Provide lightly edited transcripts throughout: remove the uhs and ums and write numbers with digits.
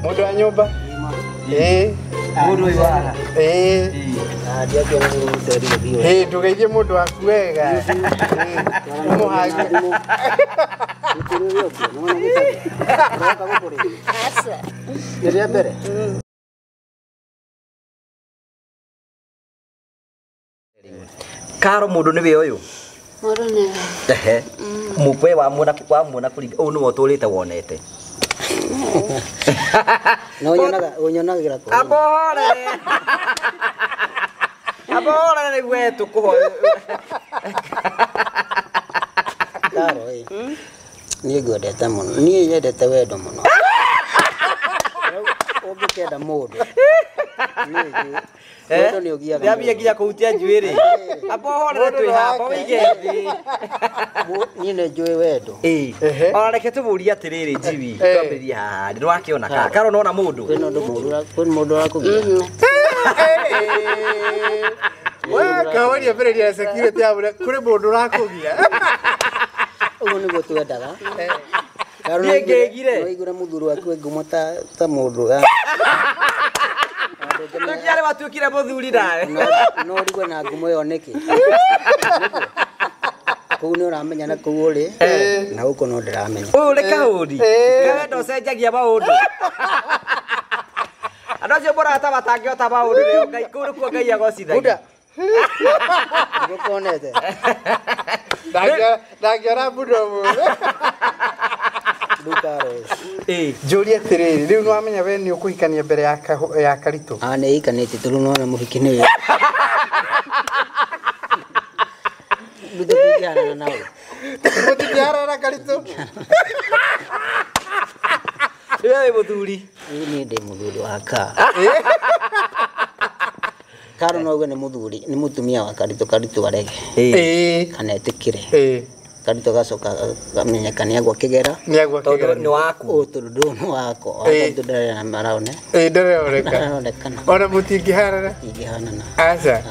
Mũndũ wa nyũmba. Ĩĩ. Mũndũ ũyũ waha. Ĩĩ. Ĩĩ, ndũgeithie mũndũ waku wega. Ũmũhage. Nĩ rĩa mbere. Karo mũndũ nĩwe ũyũ. Mũndũ nĩwe. Ehe. Mũkwe wa muona kũringa ũũ nĩwe ũtũrĩte wonete. Na ũnyonaga ũnyonagĩra kũ? Abohore. Abohore nĩguo tũkũhoe. Karo ĩ. Niĩ ngwendete mũno. Niĩ nyendete wendo mũno. Ũngĩkenda mũndũ. Niĩ njũĩ. Wendo nĩ ũgiaga. Ndĩambia nginya kũhutia njuĩrĩ. Abohore twĩ haha wĩige thĩ. Niĩ nĩ njũĩ wendo. Ĩĩ. Ona reke tũmũrie atĩrĩrĩ Jimmy, twambĩrĩrie haha. Nĩ wakĩona Karo nona mũndũ. Kwĩna ũndũ mũũru kwĩna mũndũ ũrakũgia. We kahoria mbĩrĩria security ya kũrĩ mũndũ ũrakũgia. Ũguo nĩguo twendaga. Karo Niĩ ngĩgire. No igure mũthuri waku ngumo ta mũndũ. Tũkiarĩ watuĩkire mũthuri nawe. No ũrigwe na ngumo ĩyo nĩkĩ? Kũu nĩ ũramenya na kũu ũrĩ na gũkũ no ndĩramenya. Ũyũ nĩ kahũni. Kawendo ũcenjagia maũndũ. Andũ acio mũrata matangĩhota maũndũ nĩo Ngai kũu nĩkuo Ngai agocithagia. Nĩguo kuonete. Ndangĩona mbunda ũmũthĩ. Rĩu Karo ĩ. Njũrie atĩrĩrĩ, rĩu nĩ wamenya we nĩ ũkũhikania mbere ya Karitũ? Ah, nĩ hikanĩtie tondũ nĩwona mũhiki nĩwe. Rĩu tũtingĩhanana nawe. Mũtingĩhanana Karitũ? Rĩu wĩ mũthuri. Rĩu niĩ ndĩ mũthuri wa kaa. Karo no uge nĩ mũthuri, nĩ mũtumia wa Karitũ, Karitũ arege. Kana etĩkĩre. Karitũ agacoka akamenyeka nĩ agwa kĩgera. Nĩ agwa kĩgera. Tondũ nĩ waku. Ũũ tondũ ndũyũ nĩ wakwa. Wa Karitũ ndarĩ araone. Ĩĩ ndaroneka. Ndaronekana. Ona mũtingĩhanana? Mũtingĩhanana. Aca. Aca.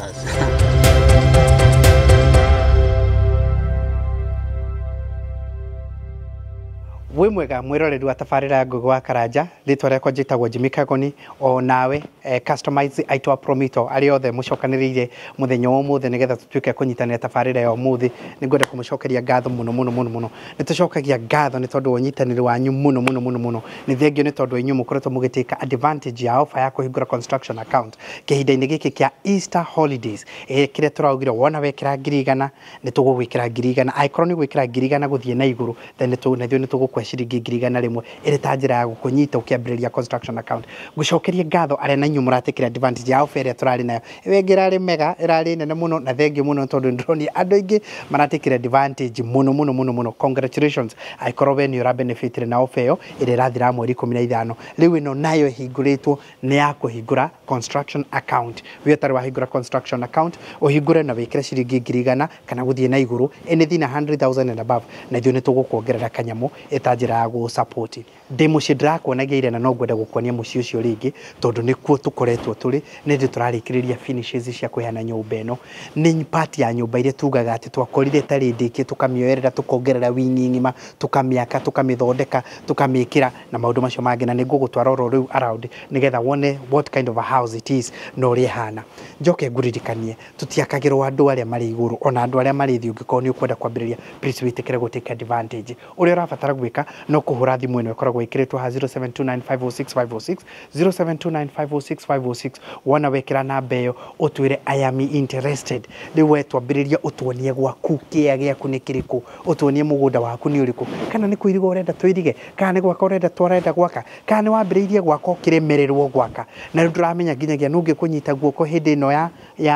Wĩ mwega mwĩroreri wa tabarĩra ya Ngũgĩ wa Karanja, rĩtwa rĩakwa njĩtagwo Jimmy Kagoni, o nawe customers aitũ a Promito arĩa othe mũcokanĩrĩire mũthenya wa ũmũthĩ nĩgetha tũtuĩke kũnyitanĩra tabarĩra ya ũmũthĩ. Nĩ ngwenda kũmũcokeria ngatho mũno mũno mũno mũno. Nĩ tũcokagia ngatho nĩ tondũ wa ũnyitanĩri wanyu mũno mũno mũno mũno. Nĩ thengio nĩ tondũ inyuĩ mũkoretwo mũgĩtĩka advantage ya offer ya kũhingũra construction account kĩhinda-inĩ gĩkĩ kĩa Easter holidays. Kĩrĩa tũraugire wona wekĩra 100,000 nĩ tũgũgwĩkĩra 100,000, angĩkorwo nĩ gwĩkĩra 100,000 gũthiĩ na igũrũ then na ithuĩ nĩ tũgũkũhe ciringi 100,000 ĩrĩ ta njĩra ya gũkũnyita ũkĩambĩrĩria construction account. Ngũcokerie ngatho arĩa na inyuĩ mũratĩkĩra advantage ya offer ĩrĩa tũrarĩ nayo. Ĩyo ĩngĩ ĩrarĩ mega, ĩrarĩ nene mũno na thengio mũno tondũ nĩndĩronire andũ aingĩ maratĩkĩra advantage mũno mũno mũno mũno. Congratulations angĩkorwo we nĩ ũrabenefitire na offer ĩyo ĩrĩa ĩrathira mweri 15. Rĩu ĩno nayo ĩhingũrĩtwo nĩ ya kũhingũra construction account. We ũtarĩ wahingũra construction account ũhingũre na wĩkĩre ciringi 100,000 kana gũthiĩ na igũrũ anything 100,000 and above na ithuĩ nĩ tũgũkuongerera kanyamũ ĩta njĩra ya gũgũ-support. Ndĩ mũciĩ ndĩrakuonagia ira na no ngwenda gũkuonia mũciĩ ũcio rĩngĩ tondũ nĩkuo tũkoretwo tũrĩ nĩ hĩndĩ tũrarĩkĩrĩria finishes cia kũheana nyũmba ĩno. Nĩ part ya nyũmba iria tugaga atĩ twakorire ĩtarĩ ndĩkie tũkamĩoerera tũkongerera wing ng'ima tũkamĩaka tũkamĩthondeka tũkamĩkĩra na maũndũ macio mangĩ na nĩ ngũgũtwara oro rĩu around nĩgetha wone what kind of a house it is na ũrĩa ĩhana. Njoke ngũririkanie tũtiakagĩrwo andũ arĩa marĩ igũrũ ona andũ arĩa marĩ thĩ ũngĩkorwo nĩ ũkwenda kwambĩrĩria please wĩtĩkĩre gũ take advantage. Ũrĩa ũrabatara gwĩka no kũhũra thimũ ĩno ĩkoragwo ĩkĩrĩtwo ha 0729506506 0729506506 wona wekĩra namba ĩyo ũtwĩre I am interested. Rĩu we twambĩrĩrie ũtuonie gwaku kĩea gĩaku nĩ kĩrĩkũ, ũtuonie mũgũnda waku nĩ ũrĩkũ, kana nĩ kũiriga ũrenda tũirige, kana nĩ gwaka ũrenda tũrenda gwaka, kana nĩ wambĩrĩirie gwaka ũkĩremererwo gwaka na rĩu ndũramenya nginyagia nũ ũngĩkũnyita guoko hĩndĩ ĩno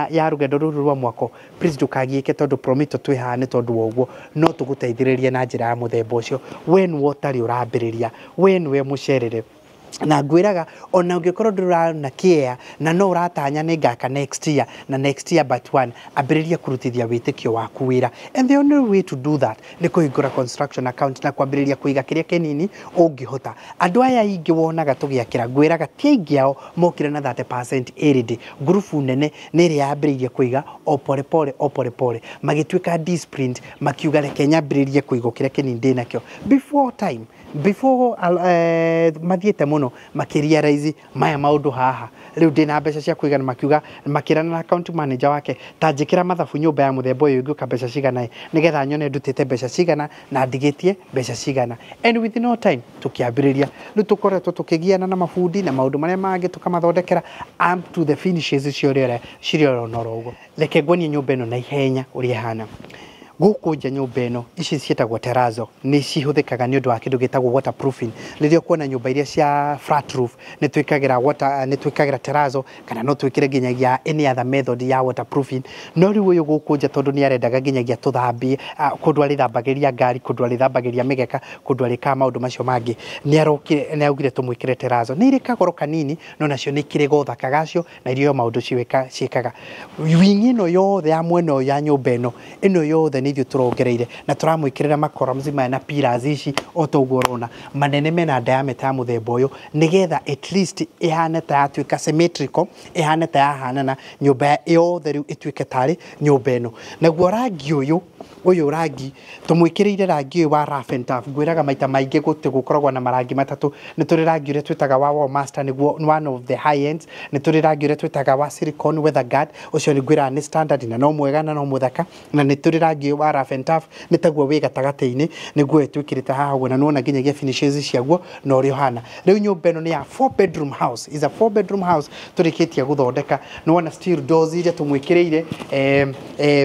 ya rũgendo rũrũ rwa mwako. Please ndũkagiĩke tondũ Promito twĩ haha nĩ tondũ wa ũguo no tũgũteithĩrĩrie na njĩra ya mũthemba ũcio. We nĩwe ũtarĩ ũrambĩrĩria, we nĩwe mũcerere na ngwĩraga ona ũngĩkorwo ndũrona kĩea na no ũratanya nĩ ngaka next year na next year but one, ambĩrĩria kũrutithia wĩtĩkio waku wĩra. And the only way to do that nĩ kũhingũra construction account na kwambĩrĩria kũiga kĩrĩa kĩnini ũngĩhota. Andũ aya aingĩ wonaga tũgĩakĩra ngwĩraga ti aingĩ ao mokire na 30% ĩrĩndĩ. Ngurubu nene nĩ ĩrĩa yambĩrĩirie kũiga o pole pole o pole pole magĩtuĩka disciplined makiuga reke nyambĩrĩrie kũiga kĩrĩa kĩnini ndĩnakĩo before time before mathiĩte mũno. mũno makĩrealize maya maũndũ haha rĩu ndĩna mbeca cia kũigana, makiuga makĩrana na account manager wake ta njĩkĩra mathabu nyũmba ya mũthemba ũyũ ĩngĩũka mbeca cigana nĩgetha nyone ndutĩte mbeca cigana na ndigĩtie mbeca cigana. And with no time tũkĩambĩrĩria rĩu tũkoretwo tũkĩgiana na mabundi na maũndũ marĩa mangĩ tũkamathondekera up to the finishes ciorĩa cirĩ oro ũguo. Reke nguonie nyũmba ĩno na ihenya ũrĩa ĩhana. Gũkũ nja nyũmba ĩno ici ciĩtagwo terrazzo nĩ cihũthĩkaga nĩ ũndũ wa kĩndũ gĩtagwo waterproofing. Rĩrĩa ũkuona nyũmba iria cia flat roof nĩ twĩkagĩra water, nĩ twĩkagĩra terrazzo kana no twĩkĩre nginyagia any other method ya waterproofing. No rĩu ũyũ gũkũ nja tondũ nĩ arendaga nginyagia tũthambie kũndũ arĩthambagĩria ngari, kũndũ arĩthambagĩria mĩgeka, kũndũ arĩkaga maũndũ macio mangĩ, nĩ arokire nĩ augire tũmwĩkĩre terrazzo. Nĩ irĩ kagoro kanini no nacio nĩ ikĩrĩ gothaka gacio na irio maũndũ ciĩkaga. Wing ĩno yothe ya mwena ũyũ ya nyũmba ĩno ĩno yothe nĩ ithuĩ tũrongereire na tũramwĩkĩrĩra macolumns maya na pillars ici o ta ũguo ũrona manene mena diameter ya mũthemba ũyũ nĩgetha at least ĩhane ta yatuĩka symmetrical, ĩhane ta yahanana nyũmba yothe rĩu ĩtuĩke tarĩ nyũmba ĩno. Naguo rangi ũyũ rangi tũmwĩkĩrĩire rangi ũyũ wa rough and tough. Ngwĩraga maita maingĩ gũtĩ gũkoragwo na marangi matatũ. Nĩ tũrĩ rangi ũrĩa twĩtaga wa Wall Master nĩguo one of the high ends, nĩ tũrĩ rangi ũrĩa twĩtaga wa silicone weather guard, ũcio nĩ ngwĩraga nĩ standard na no mwega na no mũthaka, na nĩ tũrĩ rangi wa rough and tough nĩ taguo wĩ gatagatĩ-inĩ nĩguo twĩkĩrĩte haha ũguo, na nĩwona nginyagia finishes ciaguo na ũrĩa ũhana. Rĩu nyũmba ĩno nĩ ya 4 bedroom house, is a 4 bedroom house tũrĩkĩtie gũthondeka. Nĩwona steel doors iria tũmwĩkĩrĩire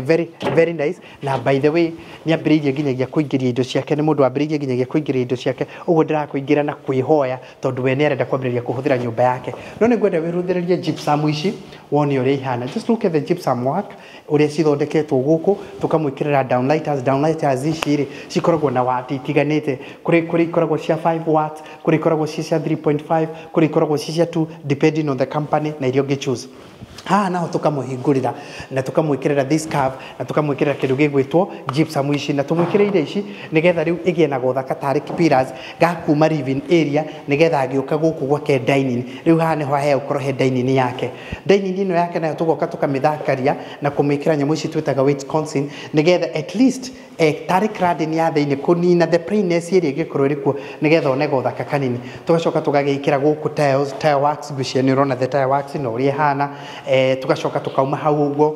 very very nice. Na by the way nĩ ambĩrĩirie nginyagia kũingĩria indo ciake, nĩ mũndũ ambĩrĩirie nginyagia kũingĩria indo ciake, ũguo ndĩrakũingĩra na kwĩhoya tondũ we nĩ arenda kwambĩrĩria kũhũthĩra nyũmba yake. No nĩ ngwenda wĩrũthĩrĩrie gypsum ici wone ũrĩa ihana. Just look at the gypsum work ũrĩa cithondeketwo gũkũ, tũkamwĩkĩrĩra downlighters. Downlighters ici rĩ cikoragwo na watt itiganĩte, kũrĩ ikoragwo cia 5 watts, kũrĩ ikoragwo ci cia 3.5, kũrĩ ikoragwo ci cia 2 depending on the company na iria ũngĩ choose. Haha naho tũkamũhingũrĩra na tũkamwĩkĩrĩra this curve na tũkamwĩkĩrĩra kĩndũ gĩgwĩtwo gypsum ici, na tũmwĩkĩrĩire ici nĩgetha rĩu ĩgĩe na gothaka tarĩ pillars gakuma living area nĩgetha agĩũka gũkũ gwake dining. Rĩu haha nĩho hegũkorwo he dining yake. Dining ĩno yake nayo tũgoka tũkamĩthakaria na kũmĩkĩra nyamũ ici twĩtaga Wisconsin nĩgetha at least tarĩ cladding ya thĩinĩ kũnina the plainness ĩrĩa ĩngĩkorwo ĩrĩ kuo nĩgetha one gothaka kanini. Tũgacoka tũgagĩkĩra gũkũ tiles, tile works, ngwĩciria nĩ ũrona the tile works na ũrĩa ĩhana. Tũgacoka tũkauma hau ũguo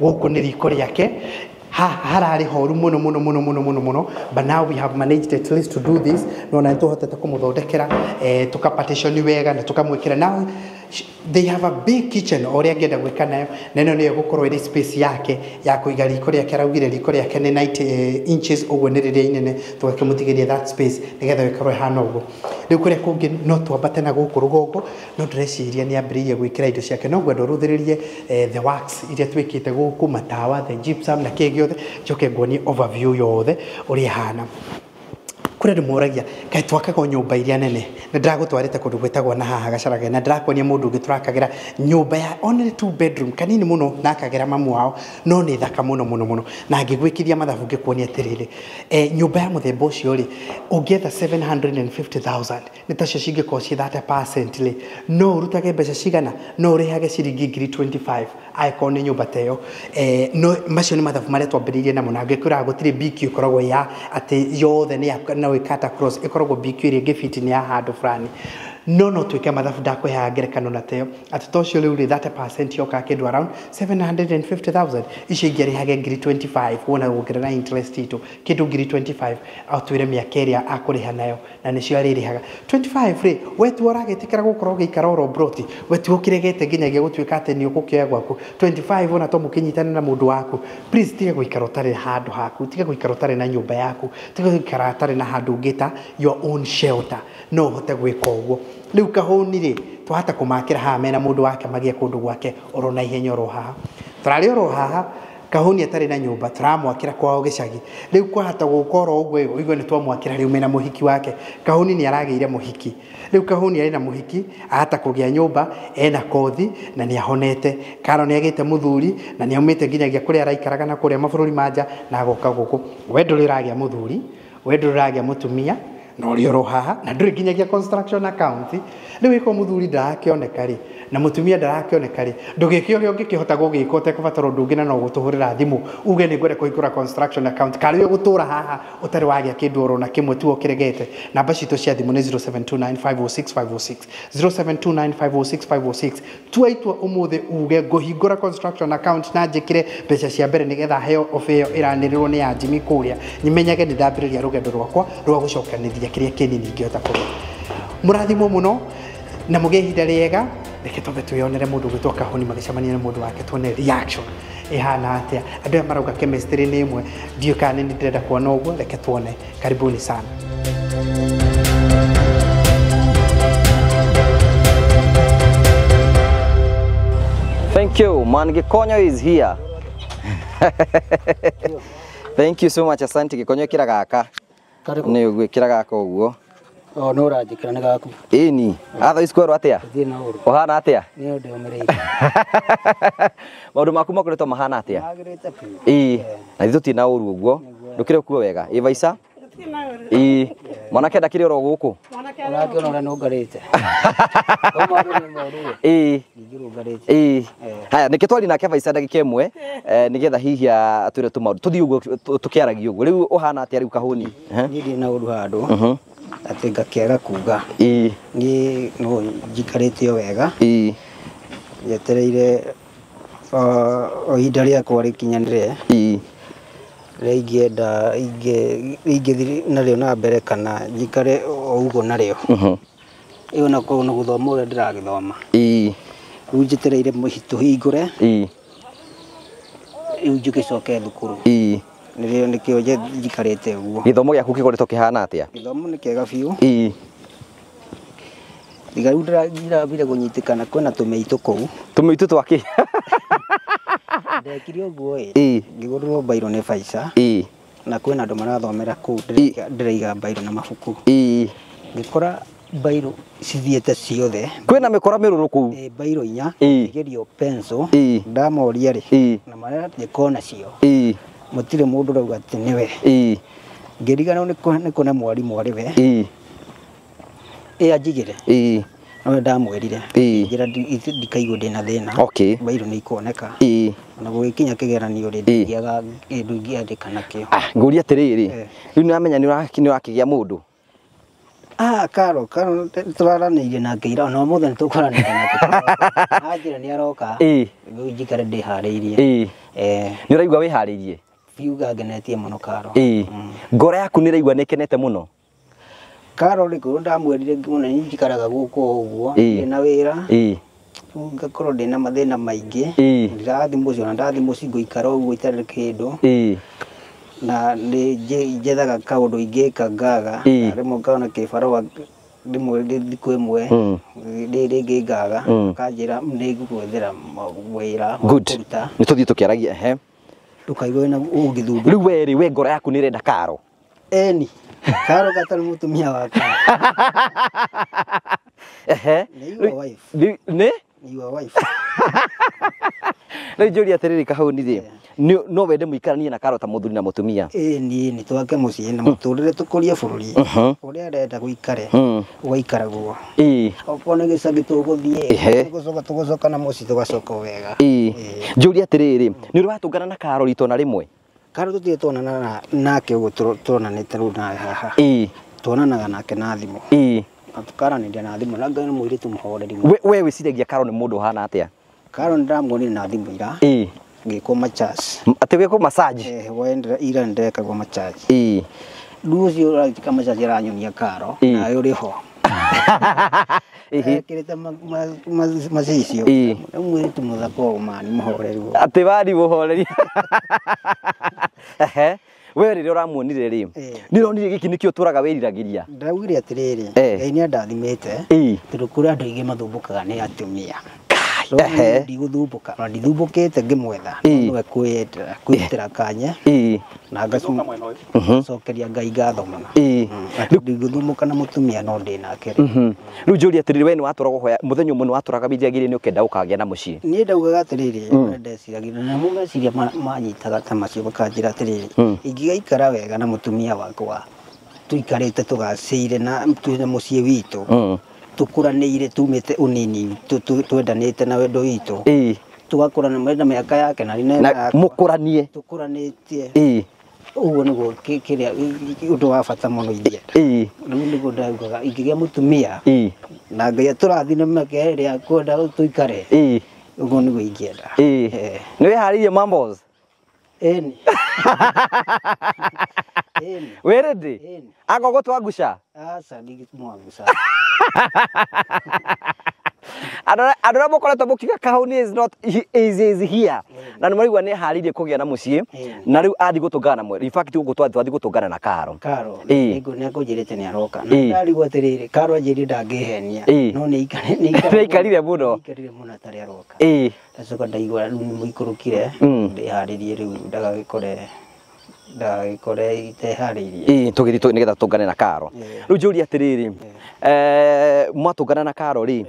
gũkũ nĩ riko rĩake. Hararĩ horu mũno mũno mũno mũno mũno mũno, but now we have managed at least to do this. No na nĩtũhotete kũmũthondekera tũkapartition wega na tũkamwĩkĩra. Now they have a big kitchen ũrĩa angĩenda gwĩka nayo, na ĩno nĩyo ĩgũkorwo ĩrĩ space yake ya kũiga riko rĩake. Araugire riko rĩake nĩ 90 inches ũguo nĩ rĩrĩa inene, tũgakĩmũtigĩria that space nĩgetha ĩkorwo ĩhana ũguo. Rĩu kũrĩa kũngĩ no twambate na gũkũ rũgongo, no ndĩreciria nĩ ambĩrĩirie gwĩkĩra indo ciake. No ngwenda ũrũthĩrĩrie the works iria twĩkĩte gũkũ, matawa, the gypsum na kĩĩ gĩothe, njoke nguonie overview yothe ũrĩa ĩhana. Kũrĩ andũ moragia kaĩ twakaga nyũmba iria nene, na ndĩragũtwarĩte kũndũ gwĩtagwo na haha Gacharage, na ndĩrakuonia mũndũ ũngĩ tũrakagĩra nyũmba ya only 2 bedroom kanini mũno na akagĩra mamu wao, no nĩ thaka mũno mũno mũno. Na ngĩgwĩkithia mathabu ngĩkuonia atĩrĩrĩ, nyũmba ya mũthemba ũcio rĩ ũngĩetha 750,000 nĩ tacio cingĩkorwo ciĩ 30% rĩ, no ũrutage mbeca cigana? No ũrĩhage ciringi ngiri 25 angĩkorwo nĩ nyũmba ta ĩyo. No macio nĩ mathabu marĩa twambĩrĩirie namo, na ngĩkwĩraga gũtirĩ BQ ĩkoragwo ya atĩ yothe nĩ ya no ĩkata cross, ĩkoragwo BQ ĩrĩa ĩngĩ fit nĩ ya handũ fulani. No no twĩke mathabu, ndakũheaga ngerekano na teyo atĩ ta ũcio rĩu rĩ 30% yokaga kĩndũ around 750,000, icio ingĩ arĩhage ngiri 25 wona wongerera interest itũ kĩndũ ngiri 25 atwĩre mĩaka ĩrĩa akũrĩha nayo na nĩcio arĩrĩhaga 25 rĩ, we tu ũragĩtĩkĩra gũkorwo ũgĩikara oro broti, we tu ũkĩregete nginyagia gũtuĩka atĩ nĩ ũgũkĩoya gwaku 25 ona to mũkĩnyitane na mũndũ waku. Please tiga gũikara ũtarĩ handũ haku, tiga gũikara ũtarĩ na nyũmba yaku, tiga gũikara ũtarĩ na handũ ũngĩta your own shelter. No ũhote gwĩka ũguo. Rĩu kahũni rĩ twahota kũmakĩra haha mena mũndũ wake magĩe kũndũ gwake oro na ihenya oro haha tũrarĩ oro haha kahũni atarĩ na nyũmba tũramwakĩra kwao gĩcagi. Rĩu kwahota gũka oro ũguo ũigue nĩ twamwakĩra rĩu mena mũhiki wake. Kahũni nĩ aragĩire mũhiki, rĩu kahũni arĩ na mũhiki, ahota kũgĩa nyũmba, ena kothi na nĩ ahonete. Karo nĩ agĩte mũthuri na nĩ aumĩte nginyagia kũrĩa araikaraga na kũrĩa mabũrũri ma nja na agoka gũkũ. We ndũrĩ ũragĩa mũthuri, we ndũrĩ ũragĩa mũtumia, Na ũrĩ oro haha na ndũrĩ nginyagia construction account. Rĩu ĩko mũthuri ndarakĩoneka rĩ na mũtumia ndarakĩoneka rĩ, ndũgĩke ũrĩa ũngĩkĩhota gũgĩka ũtekũbatara ũndũ ũngĩ na no gũtũhũrĩra thimũ uge nĩ ngwenda kũhingũra construction account karĩ ũgũtũra haha ũtarĩ wagĩa kĩndũ oro na kĩmwe tu ũkĩregete. Namba citũ cia thimũ nĩ 0729506506 0729506506. Tua itua ũmũthĩ uge ngũhingũra construction account na njĩkĩre mbeca cia mbere nĩgetha heo ofa ĩyo ĩranĩrĩrwo nĩ ya Jimmy kũrĩa, nyimenyage nĩ ndambĩrĩria rũgendo rwakwa rwa gũcokanĩria kĩrĩa kĩnini ingĩhota kũgĩa. Mũrathimwo mũno na mũgĩe ihinda rĩega. Reke twambe twĩyonere mũndũ ũgwĩtwo Kahũni magĩcemania na mũndũ wake, tuone reaction ĩhana atĩa. Andũ aya marauga chemistry nĩ ĩmwe, ndiũĩ kana nĩ ndĩrenda kuona ũguo, reke tuone. Karibuni sana. Thank you. Man Gikonyo is here. Thank you so much. Asante Gikonyo kira gaka. Nĩ ũgwĩkĩra gaka ũguo. O no ũranjĩkĩra nĩ gaku. Ĩni. Atha iskwerwo atĩa? Thiĩ na ũru. Ũhana atĩa? Nĩ ũndũ ũmĩrĩire. Maũndũ maku makoretwo mahana atĩa? Magĩrĩte biũ. Ĩĩ. Na ithuĩ tũtirĩ na ũru ũguo. Ndũkĩrĩ ũkuo wega. Ĩ Vaica? Ĩĩ. Mwanake ndakĩrĩ oro gũkũ? Ũrakĩona ũrĩa nũngarĩte. O maũndũ nĩ moru. Ĩĩ. Ndingĩrũngarĩte. Ĩĩ. Haya, nĩkĩ twari nake Vaica ndagĩka ĩmwe nĩgetha hihi atwĩre tũmaũndũ tũthiĩ ũguo tũkĩaragia ũguo. Rĩu ũhana atĩa rĩu Kahũni? Niĩ ndirĩ na ũru handũ. Atĩ ngakĩaga kuga. Ĩĩ. Niĩ no njikarĩte o wega. Ĩĩ. Njetereire o ihinda rĩakwa rĩkinyanĩre. Ĩĩ. Rĩrĩa ingĩenda ingĩthiĩ narĩo na mbere kana njikare o ũguo narĩo. Ĩyo nako nĩ gũthoma ũrĩa ndĩragĩthoma. Ĩĩ. Rĩu njetereire tũhingũre. Ĩĩ. Rĩu njũke thukuru. Ĩĩ. Nĩrĩo nĩkĩo njikarĩte ũguo. Gĩthomo gĩaku gĩkoretwo kĩhana atĩa? Gĩthomo nĩ kĩega biũ. Ĩĩ. Tiga rĩu ndĩrambire kũnyitĩkana kwĩna tũmĩitũ kũu. Tũmĩitũ twakĩ? Ndekire ũguo ĩ. Ĩĩ. Ngĩgũrĩrwo mbairũ nĩ Vaica. Ĩĩ. Na kwĩna andũ marathomera kũu ndĩraiga mbairũ na mabuku. Ĩĩ. Ngĩkora mbairũ cithiĩte ciothe. Kwĩna mĩkora mĩrũrũ kũu. Ĩĩ, mbairũ inya. Ĩĩ. Ngĩgerio pencil. Ĩĩ. Ndamoria rĩ. Ĩĩ. Na marĩa njĩkona cio. Ĩĩ. Mũtirĩ mũndũ ũrauga atĩ nĩwe. Ĩĩ. Ngĩriganĩrwo nĩ kũne mwarimũ arĩ we. Ĩĩ. Ĩ anjigĩre. Ĩĩ. No ndamwĩrire. Ĩĩ. Njĩra ndikaigua ndĩna thĩna. Okay. Mbairũ nĩ ikuoneka. Ĩĩ. Ona gũgĩkinya kĩgeranio rĩ ndingĩaga kĩndũ ingĩandĩka nakĩo. Ah, ngũria atĩrĩrĩ. Rĩu nĩwamenya nĩ ũrakĩgĩa mũndũ? Ah, Karo tũraranĩirie nake ira ona ũmũthĩ nĩtũkwaranĩria nake. Anjĩra nĩ aroka. Ĩĩ. Rĩu njikare ndĩharĩirie. Ĩĩ. Nĩ ũraigua wĩharĩirie? Biũ ngenetie mũno Karo. Ĩĩ. Ngoro yaku nĩ ĩraigua nĩ ĩkenete mũno? Karo rĩ kũrĩa ndamwĩrire ngĩmwĩra niĩ njikaraga gũkũ ũguo ndĩna wĩra. Ĩĩ. Rĩu ngakorwo ndĩna mathĩna maingĩ. Ĩĩ. Ndirathiĩ mũciĩ ona ndathiĩ mũciĩ ngũikara ũguo itarĩ kĩndũ. Ĩĩ. Na nĩ njethaga kaũndũ ingĩka ngaga. Rĩmwe ngona kĩbarũa rĩmwe thikũ ĩmwe rĩngĩ ngaga. Akanjĩra nĩ ngũgwethera wĩra wa kũruta. Nĩ tũthiĩ tũkĩaragia ehe. Ndũkaigua wĩna ũngĩthumbũka. Rĩu we rĩ, we ngoro yaku nĩ ĩrenda Karo? Ĩni. Karo gatarĩ mũtumia wakwa. Ehe. Nĩ your wife. Nĩ? Your wife. Rĩu njũrie atĩrĩrĩ Kahũni rĩ, no wende mũikaranie na Karo ta mũthuri na mũtumia? Ĩĩ niĩ nĩ twake mũciĩ na mũtũrĩre tũkũrie bũrũri. Ũrĩa arenda gũikare ũgaikara guo. Ĩĩ. Okorwo nĩ gĩcagi tũgũthiĩ, tũgũcoka tũgũcoka na mũciĩ tũgacoka o wega. Ĩĩ. Njũrie atĩrĩrĩ, nĩ ũrĩ watũngana na Karo rita ona rĩmwe? Karo tũtirĩ tuonana nake ũguo tuonanĩte rĩu nawe haha. Ĩĩ. Tuonanaga nake na thimũ. Ĩĩ. Na tũkaranĩria na thimũ na Ngai nĩ mũirĩtu mũhoreri. We wĩciragia Karo nĩ mũndũ ũhana atĩa? Karo nĩndĩramuonire na thimũ ira. Ĩĩ. Ngĩkwo massage. Atĩ wĩkwo massage? Ĩĩ, ira nĩndekagwo massage. Ĩĩ. Rĩu ũcio ũranjĩka massage aranyonia Karo, nawe ũrĩ ho. Ekĩrĩte macicio. Ĩĩ. Nĩ mũirĩtu mũthaka ũũ mani mũhoreri. Atĩ mani mũhoreri. Ehe. We rĩrĩa ũramuonire rĩ, nĩ ũronire gĩkĩ nĩkĩo ũtũraga wĩriragĩria? Ndaugire atĩrĩrĩ, Ngai nĩ andathimĩte, tondũ kũrĩ andũ aingĩ mathumbũkaga nĩ atumia. Ndigũthumbũka, ona ndithumbũkĩte ngĩmwetha, no nĩwe kwĩyendera kanya na ngacokeria Ngai ngatho mũno. Atĩ ndigũthumbũka na mũtumia no ndĩ nake. Rĩu njũrie atĩrĩrĩ, we nĩ watũraga ũhoya mũthenya ũmwe nĩ watũraga wĩriragĩria nĩ ũkenda ũkagĩa na mũciĩ? Niĩ ndaugaga atĩrĩrĩ, ũrĩa ndeciragia, namo meciria manyitaga ta macio makanjĩra atĩrĩrĩ, ingĩgaikara wega na mũtumia wakwa Tuikarĩte tũgacĩire na twĩna mũciĩ witũ. Tũkũranĩire tumĩte ũnini twendanĩte na wendo witũ. Tũgakũrana na mĩaka yake na na mũkũranie. Tũkũranĩtie. Ũguo nĩguo kĩrĩa ũndũ wa bata mũno ingĩenda. Rĩu nĩguo ndaugaga ingĩgĩa mũtumia na Ngai atũrathime mĩaka ĩrĩa kwenda tũikare. Ũguo nĩguo ingĩenda. Nĩ wĩharĩirie mambos? Ĩni. Wĩ ready? Agogo twaguca? Aca ndingĩmwaguca. Andũ arĩa mũkoretwo mũkiuga Kahũni is not is here. Na nĩ maraigua nĩ eharĩirie kũgĩa na mũciĩ na rĩu athiĩ gũtũngana na mweri. In fact gũkũ twathiĩ gũtũngana na Karo. Karo nĩ akũnjĩrĩte nĩ aroka. Na ndarigwo atĩrĩrĩ, Karo anjĩrire ndangĩhenia. No nĩ aikarire mũno. Aikarire mũno atarĩ aroka. Ndacoka ndaigua rĩu nĩ mũikũrũkire ndĩharĩrie rĩu ndagagĩkore iteharĩirie. Tũgĩthiĩ nĩgetha tũngane na Karo. Rĩu njũrie atĩrĩrĩ, mwatũngana na Karo rĩ,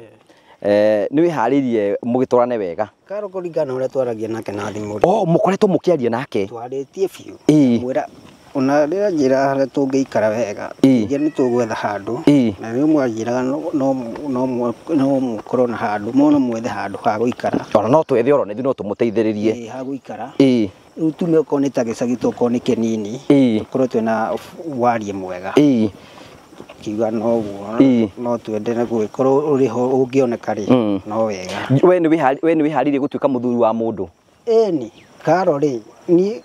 nĩ wĩharĩirie mũgĩtwarane wega? Karo kũringana na ũrĩa twaragia nake na thimũ. Oh, mũkoretwo mũkĩaria nake? Twarĩtie biũ. Mwĩra ona rĩrĩa njĩra harĩa tũngĩikara wega, ingĩ nĩ tũgwetha handũ. Na rĩu mwanjĩraga no mũkorwo na handũ, no mwethe handũ ha gũikara. Ona no twethe oro ithuĩ no tũmũteithĩrĩrie. Ha gũikara. Rĩu tume okorwo nĩ ta gĩcagi tokorwo nĩ kĩnini, tũkorwo twĩna warie mwega. Kiuga no guo no twende na gũgĩkorwo ũrĩ ho ũngĩoneka rĩ, no wega. We nĩ wĩharĩirie gũtuĩka mũthuri wa mũndũ? Ĩni, Karo rĩ, niĩ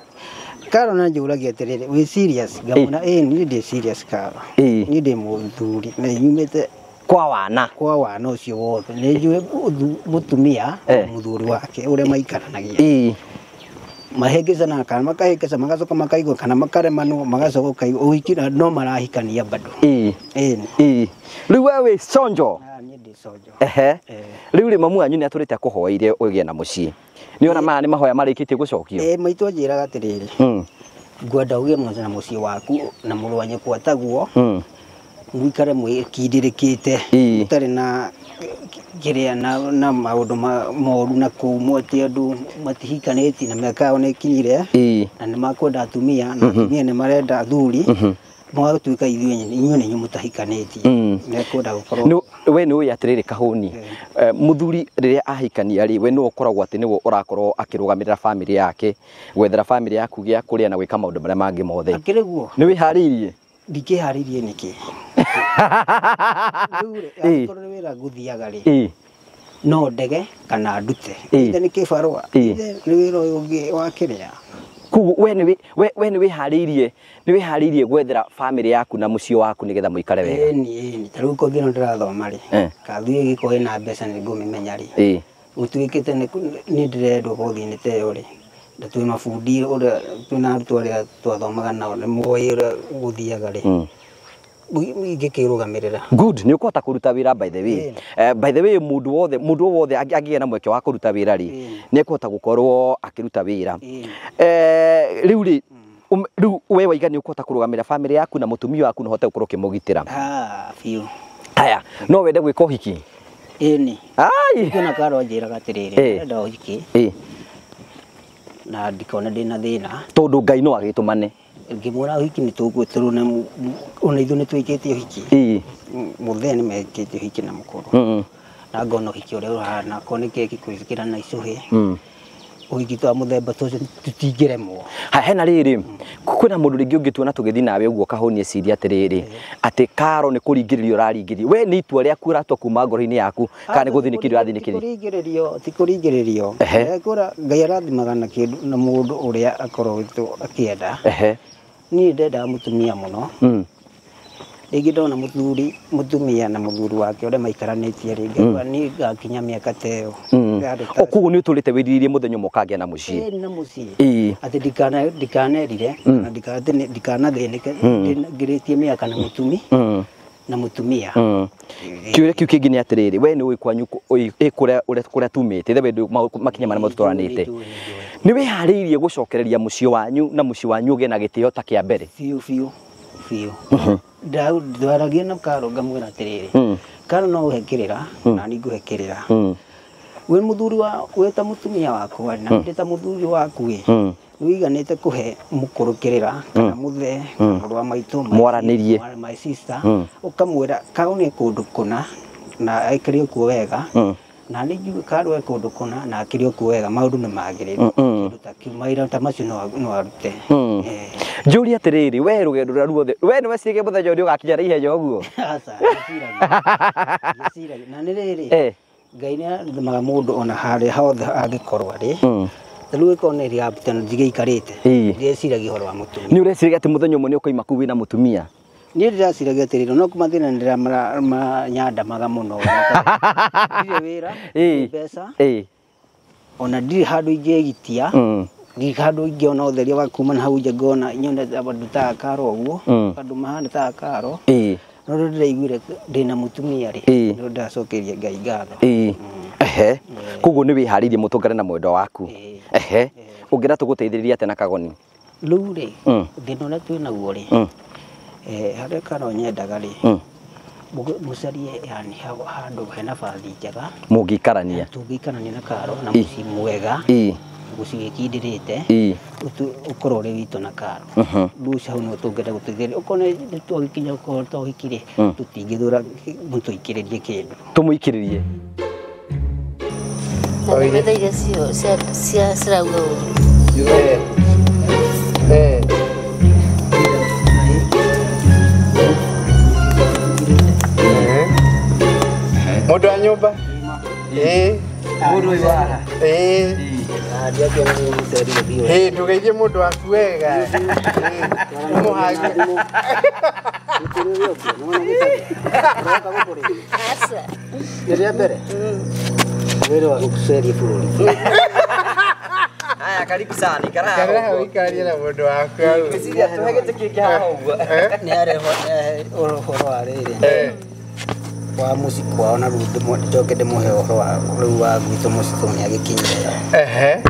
Karo na njũragia atĩrĩrĩ, wĩ serious? Ngamwĩra ĩĩ niĩ ndĩ serious Karo. Niĩ ndĩ mũthuri na nyumĩte kwa wana. Kwa wana ũcio wothe. Nĩ njũĩ mũtumia na mũthuri wake ũrĩa maikaranagia. Mahĩngĩcanaga kana makahĩngĩca magacoka makaigua kana makaremanwo magacoka ũkaigua ũhiki no marahikania bado. Rĩu we wĩ conjo? Niĩ ndĩ conjo. Rĩu rĩ mamu wanyu nĩ atũrĩte akũhoeire ũgĩe na mũciĩ. Nĩ ona maya nĩ mahoya marĩkĩtie gũcokio? Maitũ anjĩraga atĩrĩrĩ, ngwenda ũgĩe na mũciĩ waku na mũrũ wa nyũkwa taguo, mũikare mwĩkindĩrĩkĩte, mũtarĩ na kĩrĩa na maũndũ moru na kũu atĩ andũ matihikanĩtie na mĩaka yao nĩ ĩkinyire na nĩ makwenda atumia na atumia nĩ marenda athuri, mũgatuĩka inyuĩ nĩ inyuĩ mũtahikanĩtie. Nĩkwenda gũkorwo. We nĩ ũĩ atĩrĩrĩ Kahũni, mũthuri rĩrĩa ahikania rĩ, we nĩwe ũkoragwo atĩ nĩwe ũrakorwo akĩrũgamĩrĩra bamĩrĩ yake, gwethera bamĩrĩ yaku gĩa kũrĩa na gwĩka maũndũ marĩa mangĩ mothe. Akĩrĩ guo? Nĩ wĩharĩirie? Ndikĩharĩirie nĩkĩ? Rĩu rĩ, angĩkorwo nĩ wĩra ngũthiaga rĩ, no ndege kana ndute. Ithe nĩ kĩbarũa, ithe nĩ wĩra ũyũ ũngĩ wa kĩrĩa. Koguo we nĩ wĩharĩirie, nĩ wĩharĩirie gwethera bamĩrĩ yaku na mũciĩ waku nĩgetha mũikare wega? Ĩni, ta rĩu kothi ĩno ndĩrathoma rĩ, kathi ĩgĩkorwo ĩna mbeca nĩ ngũmĩmenya rĩ, gũtuĩkĩte nĩ ndĩrendwo kothi-inĩ ta ĩyo rĩ, na twĩ mabundi ũrĩa twĩna arutwo arĩa twathomaga nao nĩ moĩ ũrĩa gũthiaga rĩ, ingĩkĩrũgamĩrĩra. Good, nĩ ũkũhota kũruta wĩra by the way. By the way, mũndũ wothe angĩgĩa na mweke wa kũruta wĩra rĩ, nĩ ekũhota gũkorwo akĩruta wĩra. Rĩu rĩ, rĩu we waiga nĩ ũkũhota kũrũgamĩrĩra bamĩrĩ yaku na mũtumia waku na ũhote gũkorwo ũkĩmũgitĩra. Biũ. Haya, no wende gwĩka ũhiki? Ĩni. Ai. Kwĩna Karo anjĩraga atĩrĩrĩ, ndĩrenda ũhiki. Na ndikone ndĩna thĩna. Tondũ Ngai no agĩtũmane. Ngĩmwĩra ũhiki nĩ tũgwĩtĩrwo na ona ithuĩ nĩ twĩkĩte ũhiki. Mũthee nĩ mekĩte ũhiki na mũkũrũ. Na ngona ũhiki ũrĩa ũhana, akorwo nĩ keki kwĩkĩra na icũhĩ. Ũhiki twa mũthemba ũcio tũtingĩremwo. Hena rĩrĩ, kwĩna mũndũ rĩngĩ ũngĩtuona tũgĩthiĩ nawe ũguo Kahũni eciria atĩrĩrĩ, atĩ Karo nĩ kũringĩrĩrio ũraringĩrĩrio. We nĩ itua rĩaku ũratua kuma ngoro-inĩ yaku kana nĩ gũthinĩkĩrio ũrathinĩkĩrio? Ti kũringĩrĩrio. Ngai arathimaga na kĩndũ na mũndũ ũrĩa akorwo akĩenda. Niĩ ndendaga mũtumia mũno. Rĩngĩ ndona mũthuri, mũtumia na mũthuri wake ũrĩa maikaranĩtie rĩ, ngaigua niĩ ngakinya mĩaka ta ĩyo. Koguo nĩ ũtũrĩte wĩrirĩirie mũthenya ũmwe ũkagĩa na mũciĩ? Ĩĩ na mũciĩ. Atĩ ndikanerire, na ndikanathĩnĩke, ngĩrĩtie mĩaka na mũtumi na mũtumia. Kĩũria kĩu kĩngĩ nĩ atĩrĩrĩ, we nĩ ũĩ kwanyu kũrĩa tumĩte, ithe we makinya marĩa matũtwaranĩte. Nĩ wĩharĩirie gũcokereria mũciĩ wanyu na mũciĩ wanyu ũgĩe na gĩtĩo ta kĩa mbere? Biũ biũ biũ. Ndwaragia na Karo ngamwĩra atĩrĩrĩ, Karo no ũhe kĩrĩra na niĩ ngũhe kĩrĩra. We muthuri wa we ta mutumia wakwa na ndi ta muthuri waku ĩ wiganite kuhe mukurukirira kana muthe kana wa maitu mwaranirie my sister ukamwira kau ni kundu kuna na aikire kuo wega na ni njuge karwe kundu kuna na akire kuo wega maundu ni magiriru kindu ta kiu maira ta macio no arute. Njũrie atĩrĩrĩ, we rũgendo rũrĩa ruothe we nĩ weciririe mũthenya ũrĩa ũgakinya na ihenya ũguo? Aca, ndiciragia na nĩ rĩrĩ Ngai nĩ arathimaga mũndũ ona harĩa hothe angĩkorwo arĩ. Rĩu ĩkorwo nĩ rĩabuta ndigĩikarĩte ndĩreciragia ũhoro wa mũtumia. Nĩ ũreciragia atĩ mũthenya ũmwe nĩ ũkoima kũu wĩna mũtumia? Niĩ ndĩraciragia atĩrĩrĩ, no mathĩna nĩndĩramanyandamaga mũno. Ndirĩ wĩra, ndirĩ mbeca, ona ndirĩ handũ ingĩgitia, ndirĩ handũ ingĩona ũtheria wa kuma na hau nja ngona nyone andũ ta akaro ũguo, andũ mahana ta akaro. No rĩu ndĩraiguire ndĩna mũtumia rĩ, nĩrĩo ndĩracokeria Ngai ngatho. Ehe, koguo nĩ wĩharĩirie mũtũngane na mwendwa waku. Ehe, ũngĩenda tũgũteithĩrĩrie atĩa na Kagoni? Rĩu rĩ, thĩna ũrĩa twĩ naguo rĩ, harĩa Karo nyendaga rĩ, mũcarie yani handũ hena bathi njega mũngĩikarania, tũngĩikarania na Karo na mũciĩ mwega, mũciĩ wĩkindĩrĩte, ũkorwo ũrĩ witũ na Karo. Rĩu hau no tũngĩenda gũteithĩrĩria, okorwo nĩ twagĩkinya ũkorwo ta ũhiki rĩ, tũtingĩthũra mũtũikĩrĩrie kĩndũ. Tũmũikĩrĩrie. Na iria cia cirauga ũru. Mũndũ wa nyũmba? Mũndũ ũyũ haha. Ndũgeithie mũndũ waku wega. Ũmũhage. Nĩ rĩa mbere? Wĩra wa gũceria bũrũri. Haya, karibu sana. Ikara haha ũikarie na mũndũ waku hau. Ngwĩciria tũhe gĩtĩ kĩngĩ haha ũguo. Nĩ areho ũhoro wa rĩrĩ wa mũciĩ kwao na rĩu njoke ndĩmũhe ũhoro wa rĩu wa gwitũ mũciĩ tondũ nĩ agĩkinyire. Ehe.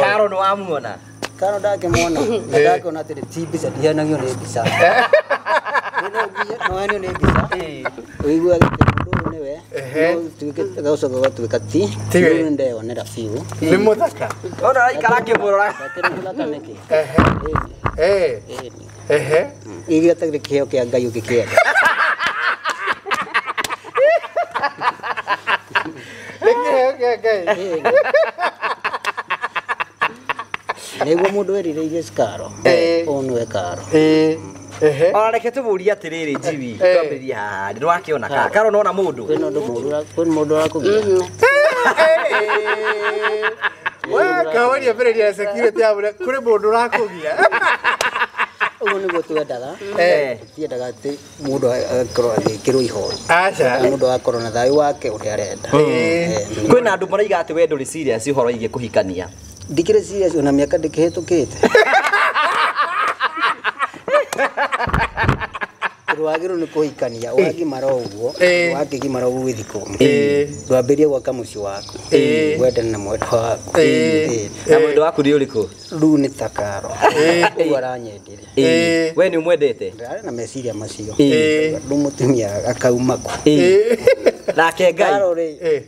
Karo nĩ wamuona? Karo ndakĩmuona. Na ndakĩona atĩrĩ ti mbica, ndihenagio nĩ mbica. No henio nĩ mbica. Ũiguaga atĩ mũndũ ũyũ nĩwe, no tuĩke gũcoka gũgatuĩka ti. Rĩu nĩndeyonera biũ. Nĩ mũthaka. Ona araikara akĩmũrora. Akĩrĩ mũthaka nĩkĩ? Ehe. Ehe. Gĩkĩ gĩtarĩ kĩheo kĩa Ngai ũngĩkĩenda. Nĩ kĩheo kĩa Ngai. Nĩguo mũndũ erirĩirie Karo, ũyũ nĩwe Karo. Ona reke tũmũrie atĩrĩrĩ Jimmy, twambĩrĩrie haha nĩ wakĩona Karo nona mũndũ? Kwĩna ũndũ mũũru, kwĩna mũndũ ũrakũgia. We Kagoni ambĩrĩria security ya kũrĩ mũndũ ũrakũgia. Ũguo nĩguo twendaga. Tũtiendaga atĩ mũndũ agakorwo agĩkĩrwo ihoru. Aca. Mũndũ agakorwo na thayũ wake ũrĩa arenda. Kwĩna andũ maraiga atĩ we ndũrĩ serious ũhoro wĩgiĩ kũhikania. Ndikĩrĩ serious ona mĩaka ndĩkĩhĩtũkĩte. Wagĩrĩirwo nĩ kũhikania wagimara ũguo, wakĩgimara ũguo gũgĩthiĩ kũmũ, ndwambĩrĩrie gwaka mũciĩ waku, wendane na mwendwa waku. Na mwendwa waku nĩ ũrĩkũ? Rĩu nĩ ta Karo. Ũguo aranyendire. We nĩ ũmwendete? Ndarĩ na meciria macio. Rĩu mũtumia akauma kũ? Nake Ngai? Karo rĩ,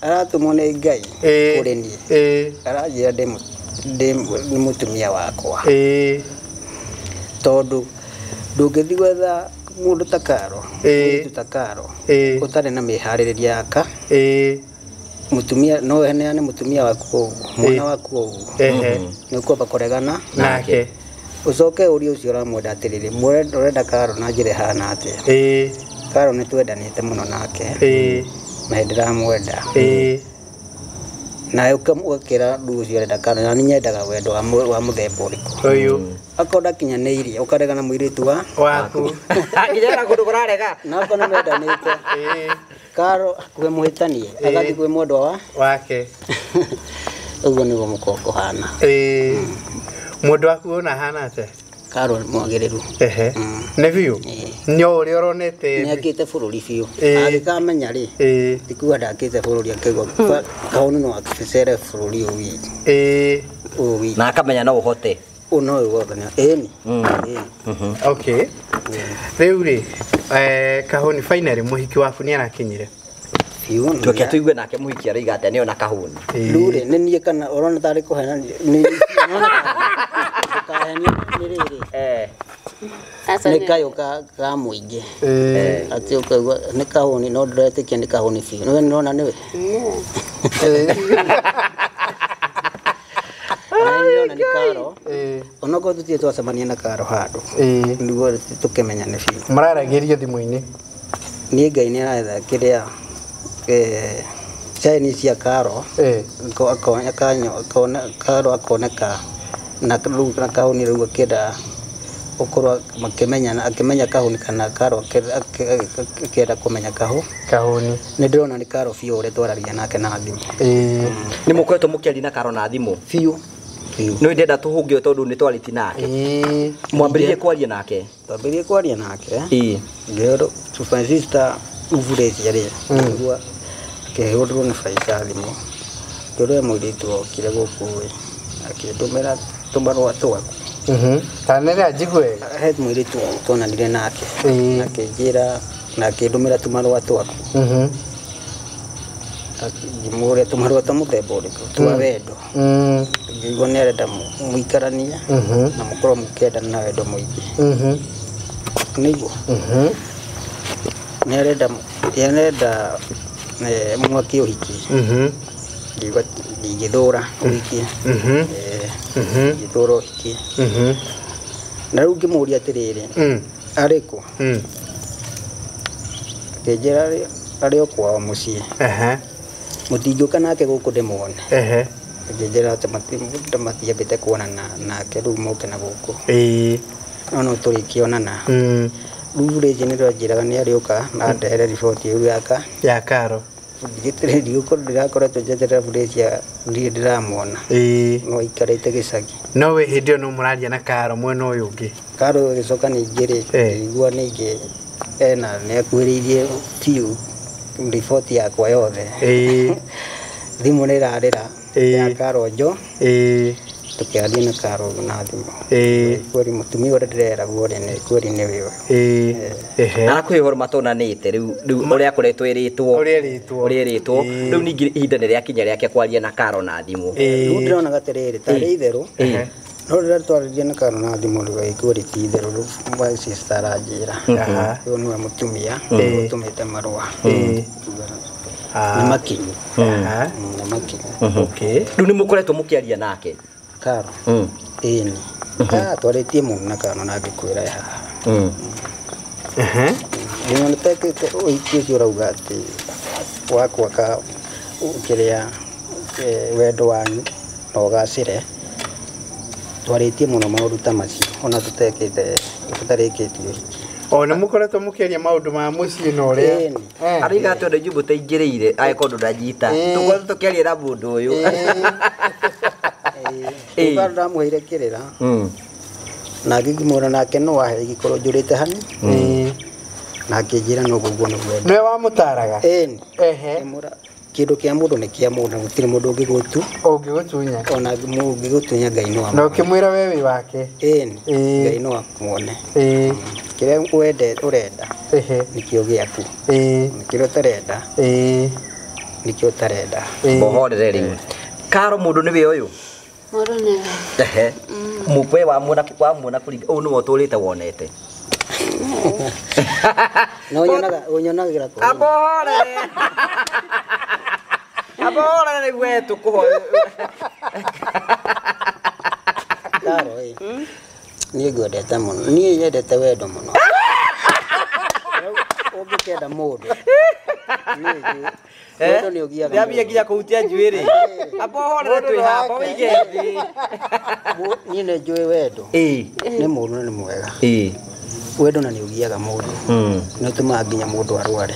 aratũmwo nĩ Ngai kũrĩ niĩ. Aranjĩra ndĩ mũtumia wakwa. Tondũ ndũngĩthiĩ gwetha mũndũ ta Karo, mũirĩtu ta Karo, ũtarĩ na mĩharĩrĩria yaka. Mũtumia no ũheane mũtumia waku ũguo, mwana waku ũguo. Nĩ ũkwamba kũregana nake. Ũcoke ũrie ũcio ũramwenda atĩrĩrĩ, ũrenda Karo na njĩra ĩhana atĩa? Karo nĩ twendanĩte mũno nake. Na nĩ ndĩramwenda. Nawe ũgakĩra rĩu ũcio ũrenda Karo, na nĩ nyendaga wendo wa mũthemba ũrĩkũ. Ũyũ. Akorwo ndakinyanĩirie ũkaregana mũirĩtu wa waku. Nginya kũndũ kũrarega. Na akorwo nĩ mendanĩte. Karo hakuhĩ mũhĩtanie, agathiĩ kwĩ mwendwa wake. Ũguo nĩguo mũkoragwo kũhana. Mũndũ waku ona ahana atĩa? Karo nĩ mwagĩrĩru. Ehe. Nĩ biũ? Nĩ ũrĩa ũronete. Nĩ akĩte bũrũri biũ. Angĩkamenya rĩ, ti kuga ndakĩte bũrũri akĩigua Kaũnũ no akĩcere bũrũri ũyũ witũ. Ũyũ witũ. Na akamenya no ũhote. Ũyũ no ũhote. Ĩni. Okay. Rĩu rĩ, Kahoni finally mũhiki waku nĩ arakinyire. Biũ. Tuke tuigue nake muhiki araiga atia nĩona kahũni. Rĩu rĩ nĩ niĩ kana ũrona tarĩ kũhenania nĩ ndũkahenio nĩ rĩrĩ. Nĩ kayũ ka mũingĩ. Atĩ ũkaigua nĩ kahũni no ndũretĩkia nĩ kahũni biũ. Nĩwe nĩũrona nĩwe? Nĩ nĩ Karo. Onokorwo tũtirĩ twacemania na Karo handũ. Nĩguo tũkĩmenyane biũ. Mararagĩria thimũ-inĩ. Niĩ Ngai nĩ aretha kĩrĩa chaini cia Karo. Karo akoneka na rĩu na kahũni rĩu akĩenda ũkorwo makĩmenyana akĩmenya kahũni kana Karo akĩenda kũmenya kahũni. Nĩ ndĩrona nĩ Karo biũ ũrĩa twaragia nake na thimũ. Nĩ mũkoretwo mũkĩaria na Karo na thimũ? Biũ. No ndenda tũhũngĩo tondũ nĩ twarĩti nake. Mwambĩrĩrie kwaria nake? Twambĩrĩrie kwaria nake. Ngĩrwo my sister Uvurĩcia rĩ nĩguo akĩhũrĩrwo nĩ Faisa thimũ. Ngĩrwo mũirĩtu okire gũkũ ĩ akĩndũmĩra tũmarũa twaku. Tanĩrĩa njigue. He mũirĩtu twonanire nake. Akĩnjĩra na akĩndũmĩra tũmarũa twaku. Ngĩmũũria tũmarũa twa mũthemba ũrĩkũ? Twa wendo. Ngĩigua nĩ arenda mũikaranie na mũkorwo mũkĩendana na wendo mũingĩ. Nĩguo? Nĩ arenda mwake ũhiki. Ngĩigua ndingĩthũra ũhiki. Ndingĩthũra ũhiki. Na rĩu ngĩmũũria atĩrĩrĩ, arĩ kũ? Akĩnjĩra arĩ o kwao mũciĩ. Mũtingĩũka nake gũkũ ndĩmuone. Akĩnjĩra atĩ matiambĩte kuonana nake rĩu moke na gũkũ. No no tũrĩkĩonana. Rĩu rĩngĩ nĩ ndĩranjĩraga nĩ arĩũka na andehere riboti ĩyo ya Karo. Ndĩrakoretwo njeterera Burĩcia ndirĩ ndĩramuona. No aikarĩte gĩcagi. No we hĩndĩ ĩyo no mũraria na Karo mwena ũyũ ũngĩ. Karo ĩgĩcoka ningĩ rĩ ngĩigua ningĩ ena nĩ akuhĩrĩirie biũ riboti yakwa yothe. Thimũ nĩ ĩrarĩra ya Karo njo. Tũkĩaria na Karo na thimũ. Kweri mũtumia ũrĩa ndĩreragwo rĩ nĩ kweri nĩwe ũyũ. Arakũhe ũhoro matonanĩte rĩu ũrĩa akoretwo ĩrĩtwo. Ũrĩa ĩrĩtwo. Rĩu ningĩ ihinda nĩ rĩakinya rĩake kwaria na Karo na thimũ. Rĩu ndĩronaga atĩrĩrĩ tarĩ itherũ. No rĩrĩa twarĩria na Karo na thimũ rĩu kweri ti itherũ rĩu my sister aranjĩra. Ũyũ nĩwe mũtumia ũtũmĩte marũa. Nĩ makinyu. Nĩ makinyu. Rĩu nĩ mũkoretwo mũkĩaria nake? Karo. Ĩni. Twarĩtie mũno na Karo na ngĩkwĩra haha. Nĩnyonete ũhiki ũcio ũrauga atĩ wakwa ka kĩrĩa wendo wanyu na ũgacĩre. Twarĩtie mũno maũndũ ta macio ona tũtekĩte tũtarĩkĩtie ũhiki. O nĩ mũkoretwo mũkĩaria maũndũ ma mũciĩ na ũrĩa. Araiga atĩ ona ithuĩ mũtaingĩrĩire angĩkorwo ndũnanyita. Tũkoretwo tũkĩaria na mũndũ ũyũ. Karo ndamũheire kĩrĩra. Na ngĩmwĩra nake no ahe ingĩkorwo njũrĩte hani. Na akĩnjĩra no ũguo nĩguo enda. Nĩwe wamũtaraga? Ĩni. Kĩndũ kĩa mũndũ nĩ kĩa mũndũ na gũtirĩ mũndũ ũngĩgũtunya. Ona ũngĩgũtunya Ngai no amuone. Na ũkĩmwĩra we wĩ wake? Ĩni. Ngai no amuone. Kĩrĩa ũrenda nĩkĩo gĩaku. Kĩrĩa ũtarenda nĩkĩo ũtarenda. Mũhorere rĩu. Karo mũndũ nĩwe ũyũ? Mũndũ nĩwe. Mũkwe wamuona kũringa ũũ nĩwe ũtũrĩte wonete. No ũnyonagĩra kũ? Ambohorere. Ambohorere rĩu we tũkũhoe. Karo ĩ. Niĩ ngwendete mũno. Niĩ nyendete wendo mũno. Ũngĩkenda mũndũ. Wendo nĩ ũgiaga. Ndĩambia nginya kũhutia njuĩrĩ. Ambohorere twĩ haha, wĩige thĩ. Niĩ nĩ njũĩ wendo. Nĩ mũũru na nĩ mwega. Wendo na nĩ ũgiaga mũndũ. Nĩ ũtũmaga nginya mũndũ arware.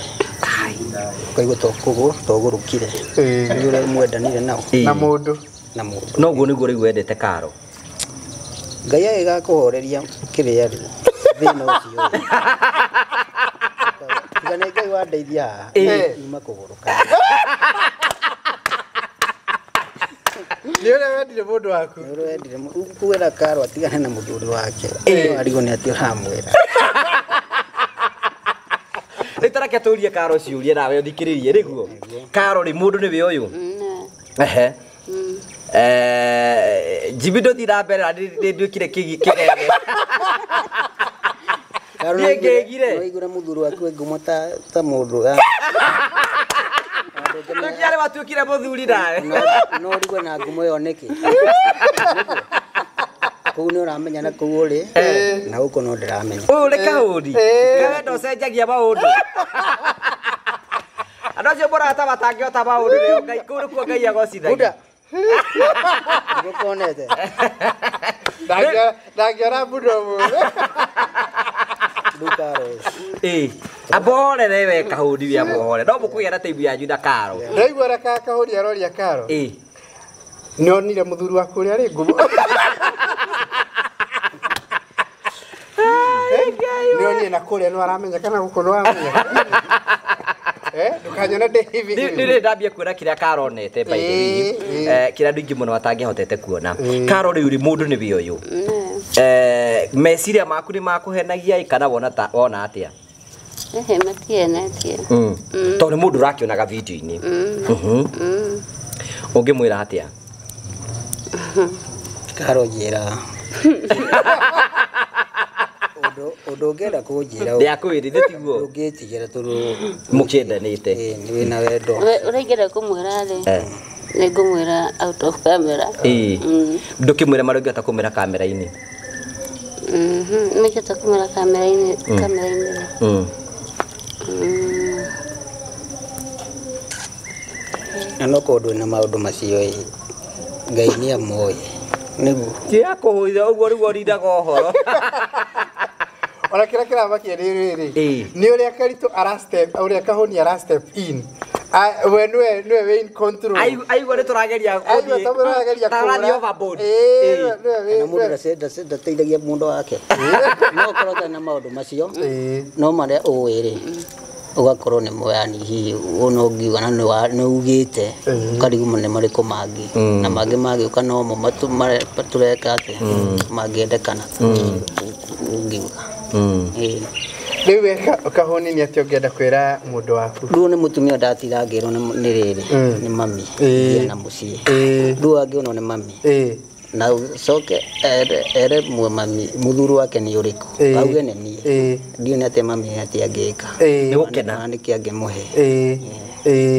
Ũkaigua to ũgũrũkire. Nĩ ũrĩa mwendanire nao. Na mũndũ. Na mũndũ. No ũguo nĩguo rĩu wendete Karo. Ngai agĩgakũhoreria kĩrĩa rĩu. Thĩna ũcio. Tiga nĩ Ngai wandeithia haha. Nyuma kũgũrũka. Nĩ ũrĩa wendire mũndũ waku. Nĩ ũrĩa wendire kwĩra Karo atigane na mũthuri wake. Arigwo nĩ atĩ ũramwĩra. tareke tũrie Karo ciũria nawe ũthikĩrĩrie rĩguo. Karo rĩ mũndũ nĩwe ũyũ. Ehe. Jimmy ndũthiĩ na mbere na nĩ nduĩkire kĩgege. Niĩ ngĩgire. Waigura mũthuri waku ngumo ta mũndũ. Ndũkĩarĩ watuĩkire mũthuri nawe. No ũrigwe na ngumo ĩyo nĩkĩ? Kũu nĩ ũramenya na kũu ũrĩ na gũkũ no ndĩramenya. Ũyũ nĩ kahũni. Kawe ndũcenjagia maũndũ. Andũ acio mũrata matangĩhota maũndũ nĩo Ngai kũu nĩkuo Ngai agocithagia. Nĩgũkonete. Ndangĩora mũndũ mũndũ. Ndukaro. Ambohorere we kahũni we ambohore. No mũkũgĩa na taimu yanyu na Karo. Ndaigua raka kahũni aroria Karo. Nĩonire mũthuri waku ũrĩa arĩ ngumo. Nĩonire na kũrĩa no aramenya kana gũkũ no aramenya. Ndũkanyone ndĩ hivi hivi. Nĩ ndambia kuona kĩrĩa Karo onete by the way. Kĩrĩa andũ aingĩ mũno matangĩhotete kuona. Karo rĩu rĩ mũndũ nĩwe ũyũ. Meciria maku nĩ makũhenagia kana wona ta wona atĩa? Ehe matihenagia. Tondũ nĩ mũndũ ũrakĩonaga video-inĩ. Ũngĩmwĩra atĩa? Karo njĩra. Ũndũ ũngĩenda kũnjĩra ndĩakwĩrire tiguo ndũngĩtigĩra tondũ mũkĩendanĩte. Nĩ wĩna wendo. Ũrĩa ingĩenda kũmwĩra rĩ nĩ ngũmwĩra out of camera. Ndũkĩmwĩra marĩa ũngĩhota kũmwĩra kamera-inĩ. Nĩngĩhota kũmwĩra kamera-inĩ. Na no korwo ndwĩna maũndũ macio ĩ Ngai nĩ amoĩ. Nĩguo. Ti akũhũithia ũguo rĩu ũrindaga ũhoro. Ona kĩrĩa kĩramakia nĩ rĩrĩ nĩ ũrĩa Karitũ ara step ũrĩa Kahũni ara step in. We nĩwe wĩ in control. Aigua nĩ tũrageria gũthiĩ. Tũrathiĩ overboard. Na mũndũ ndateithagia mũndũ wake. No ũkorwo ũtarĩ na maũndũ macio no marĩa ũĩ rĩ ũgakorwo nĩ yani hihi no ũngiuga na nĩ ugĩte ũkarigwo nĩ marĩkũ mangĩ na mangĩ magĩũka no mo tũreka atĩa mangĩendekana ũngiuga. Rĩu we Kahũni nĩ atĩa ũngĩenda kwĩra mũndũ waku? Rĩu nĩ mũtumia ndatira ngĩrwo nĩ rĩrĩ nĩ mami ngĩe na mũciĩ. Rĩu angĩonwo nĩ mami na ũcoke ere mami mũthuri wake nĩ ũrĩkũ auge nĩ niĩ ndiũ nĩ atĩa mami atĩa angĩka nĩ gũkena nĩkĩ angĩmũhe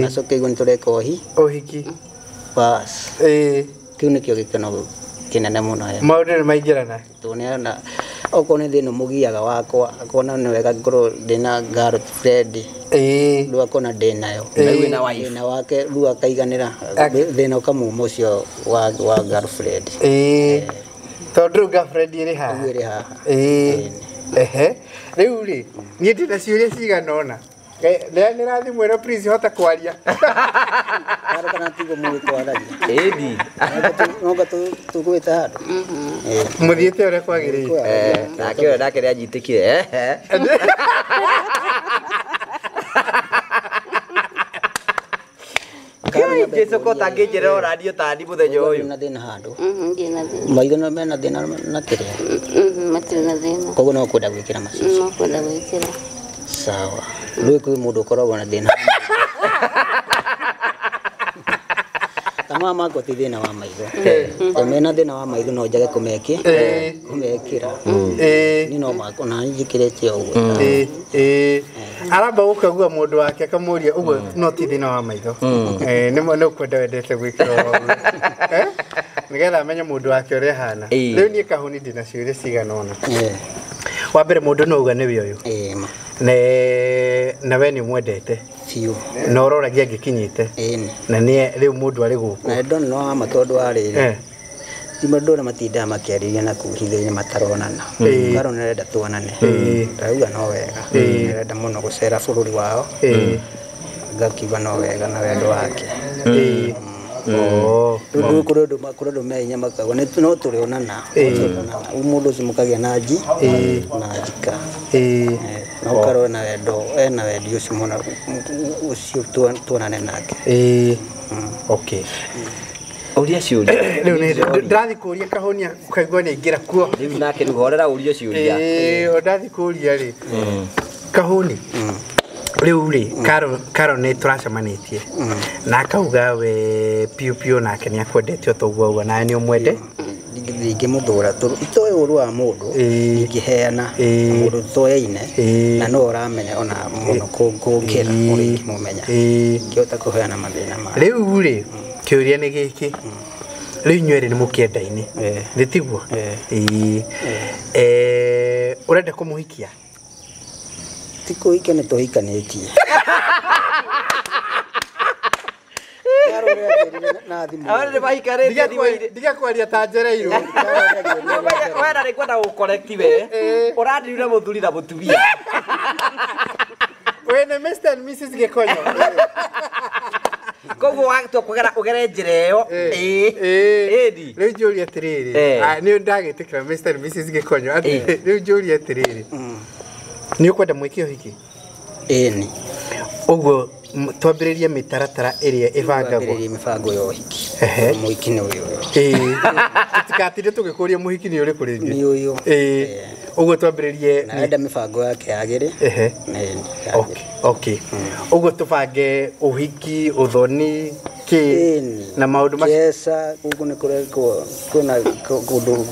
na coke igue nĩ tũreka ũhiki bas kĩu nĩkĩo gĩkeno kĩnene mũno. Maũndũ nĩ maingĩrana tondũ okorwo nĩ thĩna mũgiaga wakwa akona nĩ wega ngorwo ndĩna girlfriend rĩu akona ndĩnayo thĩna wake rĩu akaiganĩra thĩna ũkamuma ũcio wa girlfriend. Tondũ rĩu girlfriend ĩrĩ haha. Ĩrĩ haha. Ehe rĩu rĩ niĩ ndĩna ciũria cigana ũna. Nĩ thimũ ĩno please hota kwaria. Karo kana tiguo mũĩ kwaragia. Ĩni. Nonga tũgwĩte handũ. Mũthiĩte ũrĩa kwagĩrĩire. Nake ũrĩa nake nĩanjitĩkire. Jesu ko tangĩnjĩra o radio tani mũthenya ũyũ. Na thĩna handũ. Ndirĩ na thĩna. Maitho no mena thĩna na kĩrĩa. Matirĩ na thĩna. Koguo no kwenda gwĩkĩra macicio. No kwenda gwĩkĩra. Sawa. Rĩu kwĩ mũndũ ũkoragwo na thĩna. Ta mama makwa ti thĩna wa maitho. Ta mena thĩna wa maitho no njage kũmekĩra. Niĩ no makwa na njĩkĩrĩte ũguo. Aramba gũkagua mũndũ wake akamũria ũguo no ti thĩna wa maitho. Nĩ ũkwenda wendete gwĩkĩra ũguo. Nĩgetha amenye mũndũ wake ũrĩa ahana. Rĩu niĩ Kahũni ndĩna ciũria cigana ũna. Wa mbere mũndũ no uga nĩwe ũyũ. Na we nĩ ũmwendete biũ na ũroragia angĩkinyĩte na nĩ rĩu mũndũ arĩ gũkũ. Na ndona no wa tondũ wa rĩrĩ ti andũ arĩa matindaga makĩarĩria na kũu hitho-inĩ mataronana. Karo nĩarenda tuonane. Ndauga no wega. Nĩarenda mũno gũcera bũrũri wao. Ngakiuga no wega na wendo wake. Rĩu kũrĩ andũ me hinya makauga no tũrĩonana. Mũndũ ũcio mũkagĩa na nji na njika. Na ũkarwo na wendo ena wendi ũcio mũno ũcio tuonane nake. Okay. Ũria ciũria. Rĩu nĩ ndathi kũria Kahũni ũkaigua nĩ aingĩra kuo. Rĩu nake rĩu horera ũrie ciũria. Ndathi kũria rĩ. Kahũni. Rĩu rĩ Karo nĩ tũracemanĩtie na akauga we piũ piũ nake nĩ akwendete o ta ũguo auga nawe nĩ ũmwende. Ndingĩmũthũra itoĩ ũru wa mũndũ ndingĩheana mũndũ tũtoyaine na no ũramenya ona mũno kũngĩra ũrĩa ingĩmũmenya ngĩhota kũheana mathĩna ma. Rĩu rĩ kĩũria nĩ gĩkĩ rĩu inyuĩ erĩ nĩ mũkĩendaine nĩ tiguo? Ũrenda kũmũhikia? Ti kũhikia nĩ tũhikanĩtie. Ndiga kwaria ta njereirwo. We na nĩngwenda gũcorrect we. Ũrandirire mũthuri na mũtumia. We nĩ Mr and Mrs Gĩkonyo. Koguo watua kũgera ũgere njĩra ĩyo. Ĩni. Rĩu njũrie atĩrĩrĩ. Nĩ ndagĩtĩkĩra Mr and Mrs Gĩkonyo. Rĩu njũrie atĩrĩrĩ. Nĩ ũkwenda mwĩke ũhiki? Ĩni. Ũguo twambĩrĩrie mĩtaratara ĩrĩa ĩbangagwo. Twambĩrĩrie mĩbango ya ũhiki. Mũhiki nĩ ũyũ. Tũtigatinde tũgĩkũria mũhiki nĩ ũrĩkũ rĩngĩ. Nĩ ũyũ. Ũguo twambĩrĩrie. Na enda mĩbango yake yagĩre. Okay. Ũguo tũbange ũhiki, ũthoni, kĩ na maũndũ macio. Kesa gũkũ nĩ kũrekwo kwĩna kũndũ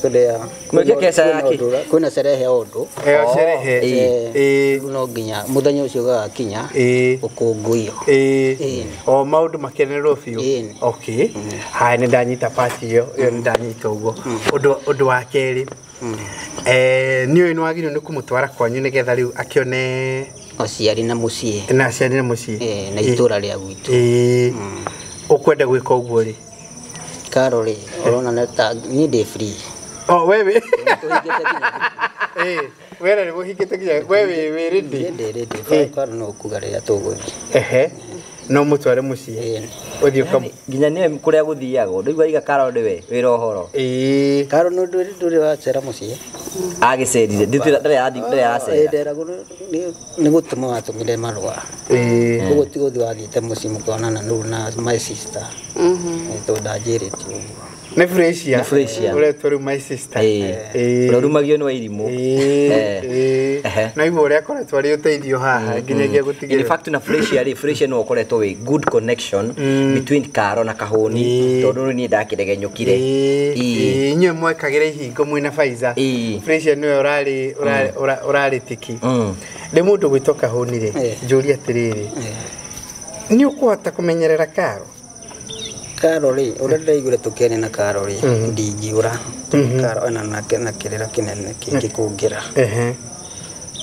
kũrĩa Mwĩke kesa yake. Kwĩna sherehe ũndũ. Sherehe. No nginya mũthenya ũcio ũgagakinya ũkũngũiyo. O maũndũ makenererwo biũ. Okay. Haya nĩ ndanyita part ĩyo, ĩyo nĩ ndanyita ũguo. Ũndũ wa kerĩ. Nĩ ũyũ nĩ wagĩrĩirwo nĩ kũmũtwara kwanyu nĩgetha rĩu akĩone aciari na mũciĩ. Na aciari na mũciĩ. Na itũra rĩa gwitũ. Ũkwenda gwĩka ũguo rĩ? Karo rĩ, ũrona ta niĩ ndĩ free. Oh, wewe. We nĩ mũhikĩte nginya we wĩ ready? Niĩ ndĩ ready. Karo no kuga rĩrĩa tũgũthiĩ. No mũtware mũciĩ. Ũthiĩ ũkamũ nginya nĩwe kũrĩa gũthiagwo. Ndũigua iga Karo nĩwe wĩra ũhoro. Karo nĩ ndũrĩ wacera mũciĩ? Agĩcerire. Ndarĩ aracera. Nderagwo nĩ gũtũma watũmire marũa. Koguo ti gũthiĩ wathiĩte mũciĩ mũkonana nũ na my sister. Tondũ ndanjĩrĩte ũguo. Nĩ Freshia. Nĩ Freshia. Ũretwo rĩu my sister. Ũrĩa ũrumagio nĩ Wairimũ. Na igua ũrĩa akoretwo arĩ ũteithio haha nginyagia gũtigĩrĩra. In fact na Freshia rĩ, Freshia nĩwe ũkoretwo wĩ good connection between Karo na Kahũni tondũ rĩu niĩ ndakĩregenyũkire. Inyuĩ mwekagĩra ihingo mwĩna Faiza. Freshia nĩwe ũrarĩ tiki. Rĩ mũndũ gwĩtwo Kahũni rĩ, njũrie atĩrĩrĩ. Nĩ ũkũhota kũmenyerera Karo? Karo rĩ, ũrĩa ndĩraiguire tũkĩaria na Karo rĩ, ndingiũra. Karo ena na kĩrĩra kĩnene kĩngĩkũngĩra.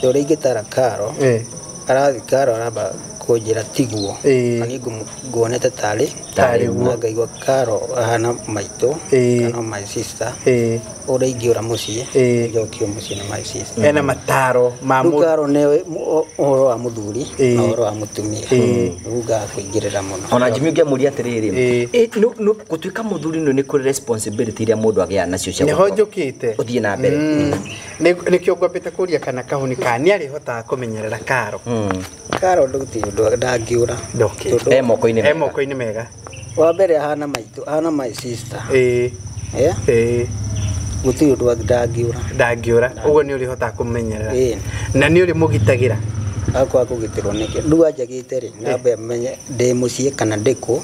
Ũrĩa ingĩtara Karo, arathi Karo aramba kũnjĩra tiguo. Na niĩ nguonete tarĩ tarĩ na ngaigua Karo ahana maitũ kana my sister. Ũrĩa ingĩũra mũciĩ, njokio mũciĩ na my sister. Ena mataro ma mũndũ. Karo nĩwe ũhoro wa mũthuri na ũhoro wa mũtumia. Rĩu ngaga kũingĩrĩra mũno. Ona Jimmy ũngĩamũria atĩrĩrĩ, gũtuĩka mũthuri nĩ kũrĩ responsibility iria mũndũ agĩaga nacio cia nĩho njũkĩte. Ũthiĩ na mbere. Nĩkĩo ngwambĩte kũria kana Kahũni kana nĩ arĩhotaga kũmenyerera Karo. Karo ndũgũtirĩ ũndũ ndangĩũra. E moko-inĩ mega. E moko-inĩ mega. Wa mbere ahana maitũ, ahana my sister. Gũtirĩ ũndũ ndangĩũra. Ndangĩũra. Ũguo nĩ ũrĩhotaga kũmenyerera. Na nĩ ũrĩmũgitagĩra. Akwa kũgitĩrwo nĩkĩ? Rĩu anjagĩte rĩ, nambe amenye ndĩ mũciĩ kana ndĩkũ,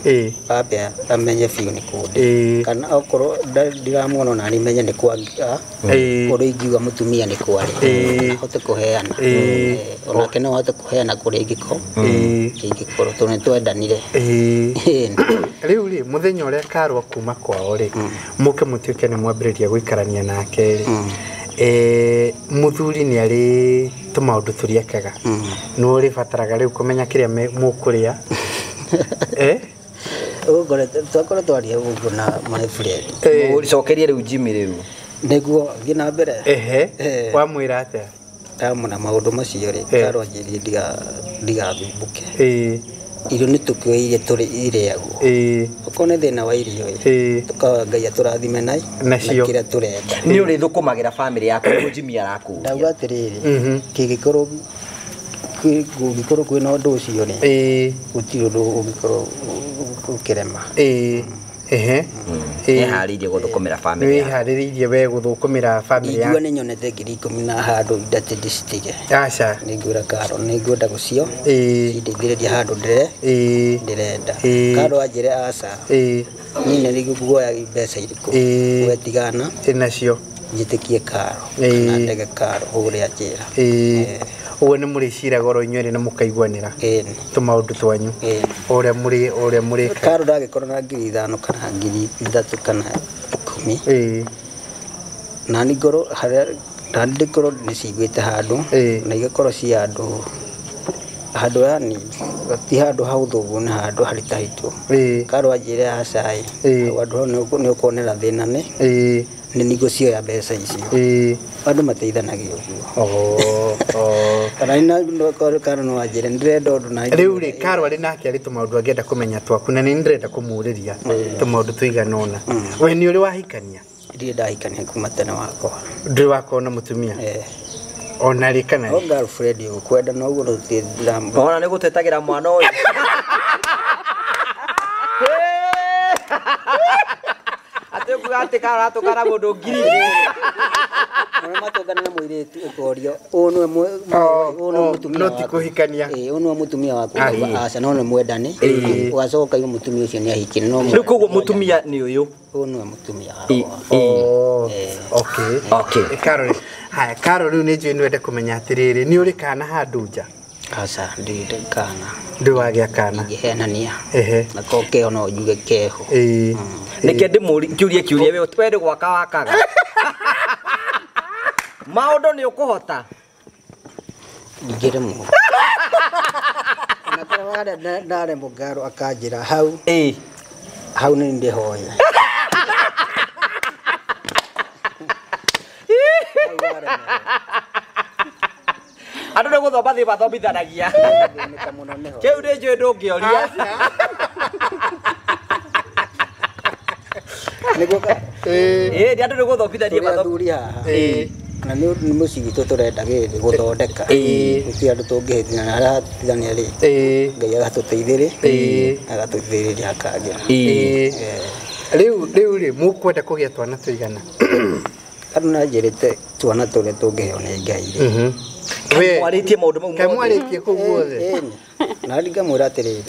ambe amenye biũ nĩ kũ ndĩ. Kana okorwo ndiramuona ona niĩ menye nĩ kwa kũrĩa ingiuga mũtumia nĩ kwa rĩ, ahote kũheana. Onake no ahote kũheana kũrĩa ingĩkorwo tondũ nĩ twendanire. Rĩu rĩ, mũthenya ũrĩa Karo kuma kwao rĩ, mũke mũtuĩke nĩ mwambĩrĩria gũikarania nake rĩ, mũthuri nĩ arĩ tũmaũndũ tũrĩa ekaga. Nĩ ũrĩbataraga rĩu kũmenya kĩrĩa mũkũrĩa. Twakorwo twaria ũguo na my friend. Ũcokerie rĩu Jimmy rĩu. Nĩguo thiĩ na mbere. Wamwĩra atĩa? Ndamwĩra maũndũ macio rĩ, Karo anjĩrire ndigathumbũke. Irio nĩ tũkĩoe iria tũrĩ irĩagwo. Okorwo nĩ thĩna wa irio ĩ, tũkahoya Ngai atũrathime nacio kĩrĩa tũrenda. Nĩ ũrĩthũkũmagĩra famĩlĩ yaku nĩguo Jimmy arakũria. Ndauga atĩrĩrĩ, kĩngĩkorwo kũngĩkorwo kwĩna ũndũ ũcio rĩ, gũtirĩ ũndũ ũngĩkorwo ũkĩrema. Ehe. Nĩharĩirie gũthũkũmĩra family yakwa. Nĩharĩrĩirie we gũthũkũmĩra family Ingĩigua yaku. nĩ nyonete 10,000 na handũ indatĩ ndĩcitige. Aca. Nĩngwĩra Karo nĩngwenda gũcio. Ĩĩ. Cindeithĩrĩrie handũ Ĩĩ. ndĩrenda. Ĩĩ. Karo anjĩre aca. Ĩĩ. Niĩ nĩ nguoya mbeca irĩkũ. Ĩĩ. We tigana. Nacio. Njĩtĩkie Karo. Ĩĩ. Kana ndege Karo ũrĩa anjĩra. Ĩĩ. Ũguo nĩ mũrĩciraga oro inyuerĩ na mũkaiguanĩra. Ĩĩ. Tũmaũndũ twanyu. Ĩĩ. Ũrĩa mũrĩ ũrĩa mũrĩka. Karo ndangĩkorwo na 5,000 kana 3,000 kana 10. Ĩĩ. Na niĩ ngorwo harĩa na ndĩkorwo ndĩciguĩte handũ Ĩĩ. na igakorwo ci handũ handũ yani ti handũ hahũthũ ũguo nĩ handũ haritahitwo. Ĩĩ. Karo anjĩre aca ĩ. Ĩĩ. Hau handũ hau nĩ ũkuonera thĩna nĩ Ĩĩ. nĩ nĩngũcioya mbeca icio. Ĩĩ. Andũ mateithanagia ũguo. Oh, oh. Kana nĩ Karo no anjĩre nĩndĩrenda ũndũ na Rĩu rĩ Karo arĩ nake arĩ tũmaũndũ angĩenda kũmenya twaku na nĩ ndĩrenda kũmũrĩria tũmaũndũ tũigana ũna. We nĩ ũrĩ wahikania? Ndirĩ ndahikania kuma tene wakwa. Ndũrĩ wakorwo na mũtumia? Eh. Ona rĩ kana No rĩ? girlfriend ũguo kwenda no ũguo tũtirĩ Ona nĩ gũtetagĩra mwana ũyũ. Atĩ ũkuga atĩ Karo aratũngana mũndũ 1,000. Ona matũngana na mũirĩtu ũkorio ũyũ nĩwe ũyũ nĩwe mũtumia no ti waku. kũhikania. Ĩĩ, ũyũ nĩwe mũtumia waku. Aye. Ũkauga aca no nĩ mwendani. Ĩĩ. Ũgacoka ũkaigua mũtumia ũcio nĩ ahikire no Rĩu koguo mũtumia nĩ ũyũ. Ũyũ nĩwe mũtumia wakwa. Oh, okay. Okay. Karo rĩ, haya Karo rĩu nĩ njũĩ nĩwende kũmenya atĩrĩrĩ, nĩ ũrĩ kana handũ nja? Aca ndirĩ kana. Ndũrĩ wagĩa kana? Ingĩhenania. Ehe. Na ko keho no njuge keho. Ĩĩ. Nĩkĩo ndĩmũrie kĩũria we nĩ gwaka wakaga. Maũndũ nĩ ũkũhota. Ndingĩremwo. Ona korwo ndaremwo Karo akanjĩra hau. Ĩĩ. Hau nĩ ndĩhoya. Andũ nĩ gũthoma thĩ mathomithanagia. Kĩu nĩ njũĩ ndũngĩoria. Nĩguo Ĩĩ, andũ nĩ gũthomithania tũrĩ athuri haha. Ĩĩ. Na nĩ mũciĩ witũ tũrenda gĩthĩ gũthondeka. Ĩĩ. Gũtirĩ andũ tũngĩhĩtithania na harĩa hatithania rĩ. Ĩĩ. Ngai agatũteithĩrĩ. Ĩĩ. Agatũteithĩrĩria hakagĩra. Ĩĩ. Rĩu rĩ mũkwenda kũgĩa twana tũigana? Andũ nanjĩrĩte twana tũrĩa tũngĩheo nĩ Ngai rĩ. We Mwarĩtie maũndũ mau kaĩ mothe. mwarĩtie kũu guothe? Ĩĩ. Na ngamwĩra atĩrĩrĩ,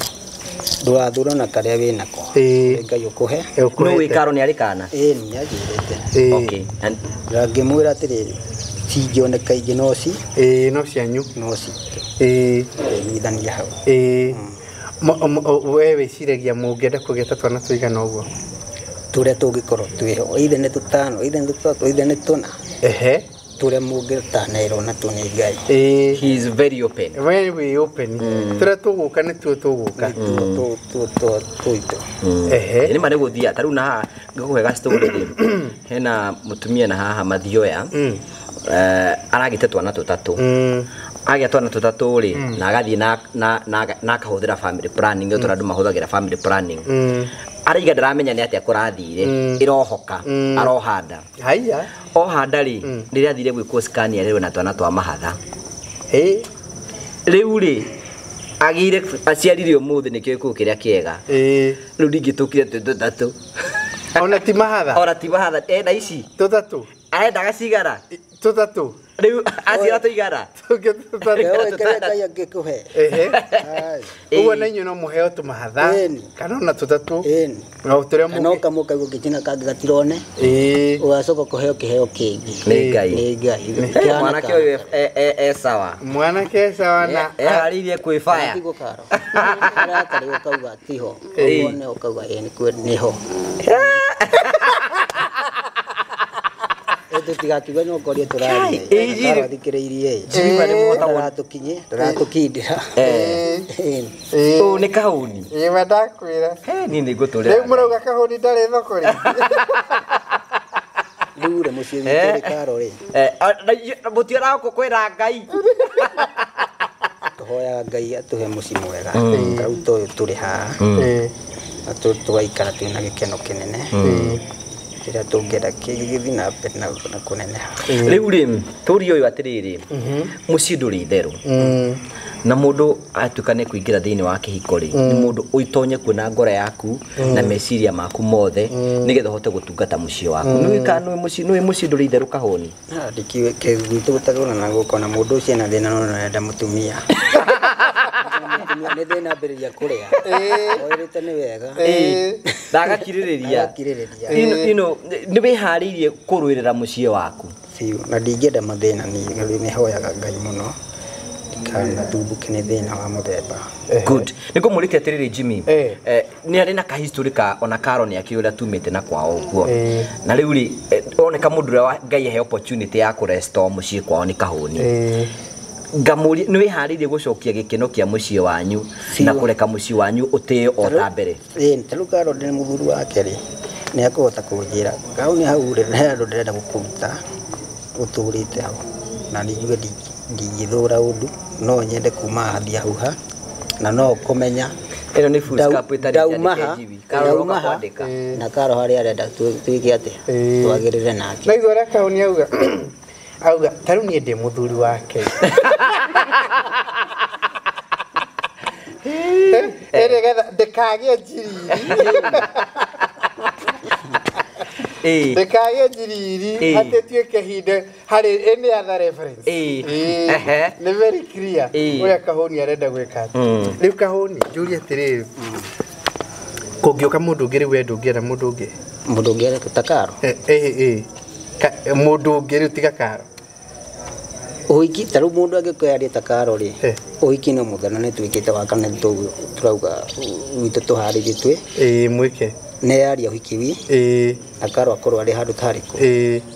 ndũgathura na karĩa wĩnako. Ĩĩ. Ngai ũkũhe. No wĩ Karo nĩ arĩ kana? Ĩĩ, nĩ anjĩrĩte. Ĩĩ. Okay. Na ngĩmwĩra atĩrĩrĩ, cingĩoneka ingĩ no ci. Ĩĩ, no cianyu. No citũ. Ĩĩ. Tũiguithania hau. Ĩĩ. We wĩciragia mũngĩenda kũgĩa ta twana tũigana ũguo? Tũrĩa tũngĩkorwo twĩho, either nĩ tũtano, either nĩ tũtatũ, either nĩ tũna. Ehe. Tũrĩa mũngĩtanerwo natuo nĩ Ngai. Ĩĩ. He is very open. We wĩ open. Tũrĩa tũgũka nĩtuo tũgũka. Tũitũ. Ehe. Nĩ ma nĩ gũthiaga ta rĩu na haha ngũkũhe ga story rĩ. Hena mũtumia na haha Mathioya. Aragĩte twana tũtatũ. Agĩa twana tũtatũ rĩ na agathiĩ na akahũthĩra family planning nĩ tondũ andũ mahũthagĩra family planning. Araiga ndaramenya nĩ atĩa kũrathire ĩrohoka aroha nda. Haiya. Oha nda rĩ rĩrĩa athire gwĩkwo scan arerwo na twana twa mahatha. Ĩĩ. Rĩu rĩ agĩire aciarire ũmũthĩ nĩkĩo gĩkũyũ kĩrĩa kĩega. Ĩĩ. Rĩu ndingĩtũkire twĩ tũtatũ. Ona ti mahatha? Ona ti mahatha ena ici. Tũtatũ. Arendaga cigana? Tũtatũ. Rĩu aciara tũigana? Tũtatũ. Kĩrĩa Ngai angĩkũhe. Ehe. Ũguo na inyuĩ no mũheo tũmahatha kana ona tũtatũ. Ĩni. No tũrĩa Kana ũkamũka gũgĩtina kangĩ gatirone. Ĩĩ. Ũgacoka kũheo kĩheo kĩngĩ. Nĩ Ngai. Nĩ Ngai. Mwanake ũyũ e sawa. Mwanake e sawa na eharĩirie kwĩbaya. Tiguo Karo. Ũrakarĩ ũkauga tiho. Ũkone ũkauga ĩĩ nĩho. Tũtigakiuge no ngorie tũraria. Karo athikĩrĩirie ĩ. Ndaratũkinyĩ, ndaratũkindĩra. Ũũ nĩ kahũni. Ĩĩ ma ndakwĩra. Niĩ nĩ ngũtũrĩra. Rĩu mũrauga kahũni ndarĩ thoko rĩ. Rĩu rĩ mũciĩ witũ rĩ Karo rĩ. Mũtiaraga gũkũ kwĩra Ngai. Tũhoyaga Ngai atũhe mũciĩ mwega. Rĩu ta ũyũ tũrĩ haha. Na tũgaikara twĩna gĩkeno kĩnene. Kĩrĩa tũngĩenda kĩgĩthiĩ na mbere na kũneneha. Rĩu rĩ tũrie ũyũ atĩrĩrĩ mũciĩ ndũrĩ itherũ na mũndũ atuĩka nĩ kũingĩra thĩinĩ wa kĩhiko rĩ nĩ mũndũ ũitonye kuona ngoro yaku na meciria maku mothe nĩgetha ũhote gũtungata mũciĩ waku. Nĩũĩ kana nĩũĩ mũciĩ ndũrĩ itherũ Kahũni? Ndikiũĩ gwitũ gũtagũra na gũkũ na mũndũ ũcio ena thĩna no arenda mũtumia. Nĩ thĩna ambĩrĩria kũrĩa. Oĩrĩte nĩ wega. Na agakirĩrĩria. Ino nĩ wĩharĩirie kũrũĩrĩra mũciĩ waku? Biũ, na ndingĩenda mathĩna niĩ nĩhoyaga Ngai mũno ndikanathumbuke nĩ thĩna wa mũthemba. Good. Nĩngũmũrĩte atĩrĩrĩ Jimmy, nĩ arĩ na kahistory ka ona Karo nĩ akĩũĩ ũrĩa tumĩte na kwao ũguo. Na rĩu rĩ oneka mũndũ ũrĩa Ngai ahe opportunity ya kũrestore mũciĩ kwao nĩ Kahũni. Ngamũria nĩ wĩharĩirie gũcokia gĩkeno kĩa mũciĩ wanyu na kũreka mũciĩ wanyu ũtĩo o ta mbere? Ĩĩ, ta rĩu Karo ndĩ mũthuri wake rĩ nĩ akũhota kũnjĩra Kahũni hau rĩ he handũ ndĩrenda gũkũruta ũtũrĩte hau na nĩ njuge ndingĩthũra ũndũ no nyende kuma haha thiĩ hau ha na no kũmenya ĩno nĩ full scope ĩtarĩ nyandĩke Jimmy. Karo roka kwandĩka na Karo harĩa arenda twĩke atĩa twagĩrĩre nake. Na igua ũrĩa Kahũni auga auga ta rĩu niĩ ndĩ mũthuri wake. Nĩgetha ndĩkagĩe njiriri. Ndĩkagĩe njiriri atĩ tuĩke hinde harĩ any other reference. Nĩ very clear ũrĩa Kahũni arenda gwĩka. Rĩu Kahũni njũrie atĩrĩrĩ, kũngĩũka mũndũ ũngĩ rĩu we ndũngĩenda mũndũ ũngĩ? Mũndũ ũngĩ ta Karo? Mũndũ ũngĩ rĩu tiga Karo. Ũhiki ta rĩu mũndũ angĩkwĩaria ta Karo rĩ, ũhiki no mũthenya nĩ twĩkĩte wa kana tũrauga gwitũ tũharĩrie twĩ. Mwĩke. Nĩ yaria ũhiki wi. Na Karo akorwo arĩ handũ tarĩkũ.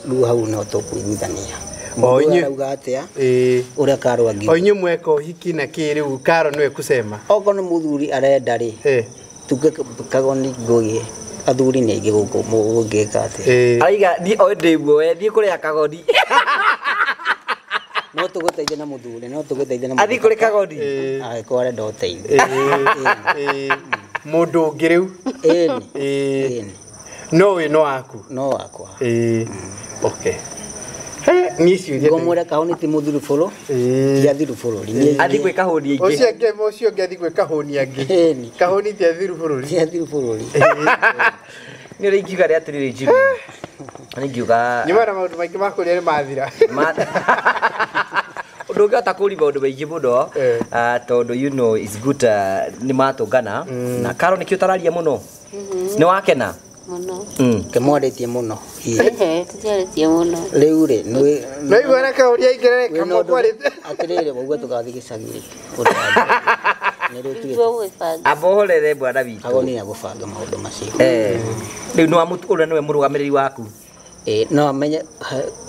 Rĩu hau no tũkũiguithania. Mũndũ arauga atĩa? Ũrĩa Karo angiuga. O inyuĩ mweka ũhiki na kĩ rĩu Karo nĩwe kusema. Okorwo nĩ mũthuri arenda rĩ, tuge Kagoni ngũgĩ athuri nĩ aingĩ gũkũ mũngĩka atĩa? Araiga niĩ o ndĩmuoe thiĩ kũrĩa Kagoni. No tũgũteithie na mũthuri, no tũgũteithie na athiĩ kũrĩ Kagoni. Angĩkorwo arenda ũteithio. Mũndũ ũngĩ rĩu? Ĩni. No wĩ no waku? No wakwa. Okay. Niĩ ciũria ngũmwĩra Kahũni ti mũthiru bũrũ, ti athiru bũrũri. Athiĩ gwĩ Kahũni aingĩ. Ũcio ũngĩ athiĩ gwĩ Kahũni angĩ. Kahũni ti athiru bũrũri. Ti athiru bũrũri. Nĩ ũrĩa ingiuga rĩ atĩrĩrĩ Jimmy. Nĩ ingiuga nyuma na maũndũ maingĩ ma kũrĩa nĩ mathira. Ũndũ ũngĩhota kũũria maũndũ maingĩ mũno tondũ you know it's good nĩ matũngana na Karo nĩkĩo ũtararia mũno. Nĩ wakena? Mũno. Kĩmwarĩtie mũno. Tũtiarĩtie mũno. Rĩu rĩ nĩ igua na Kahũni aingĩrĩre kamũkwarĩte. Atĩrĩrĩ wauga tũgathiĩ gĩcagi rĩ. Amba ũhorere bwana witũ. Kagoni nĩ agũbanga maũndũ macio. Rĩu nĩ ũrĩa nĩwe mũrũgamĩrĩri waku? No amenye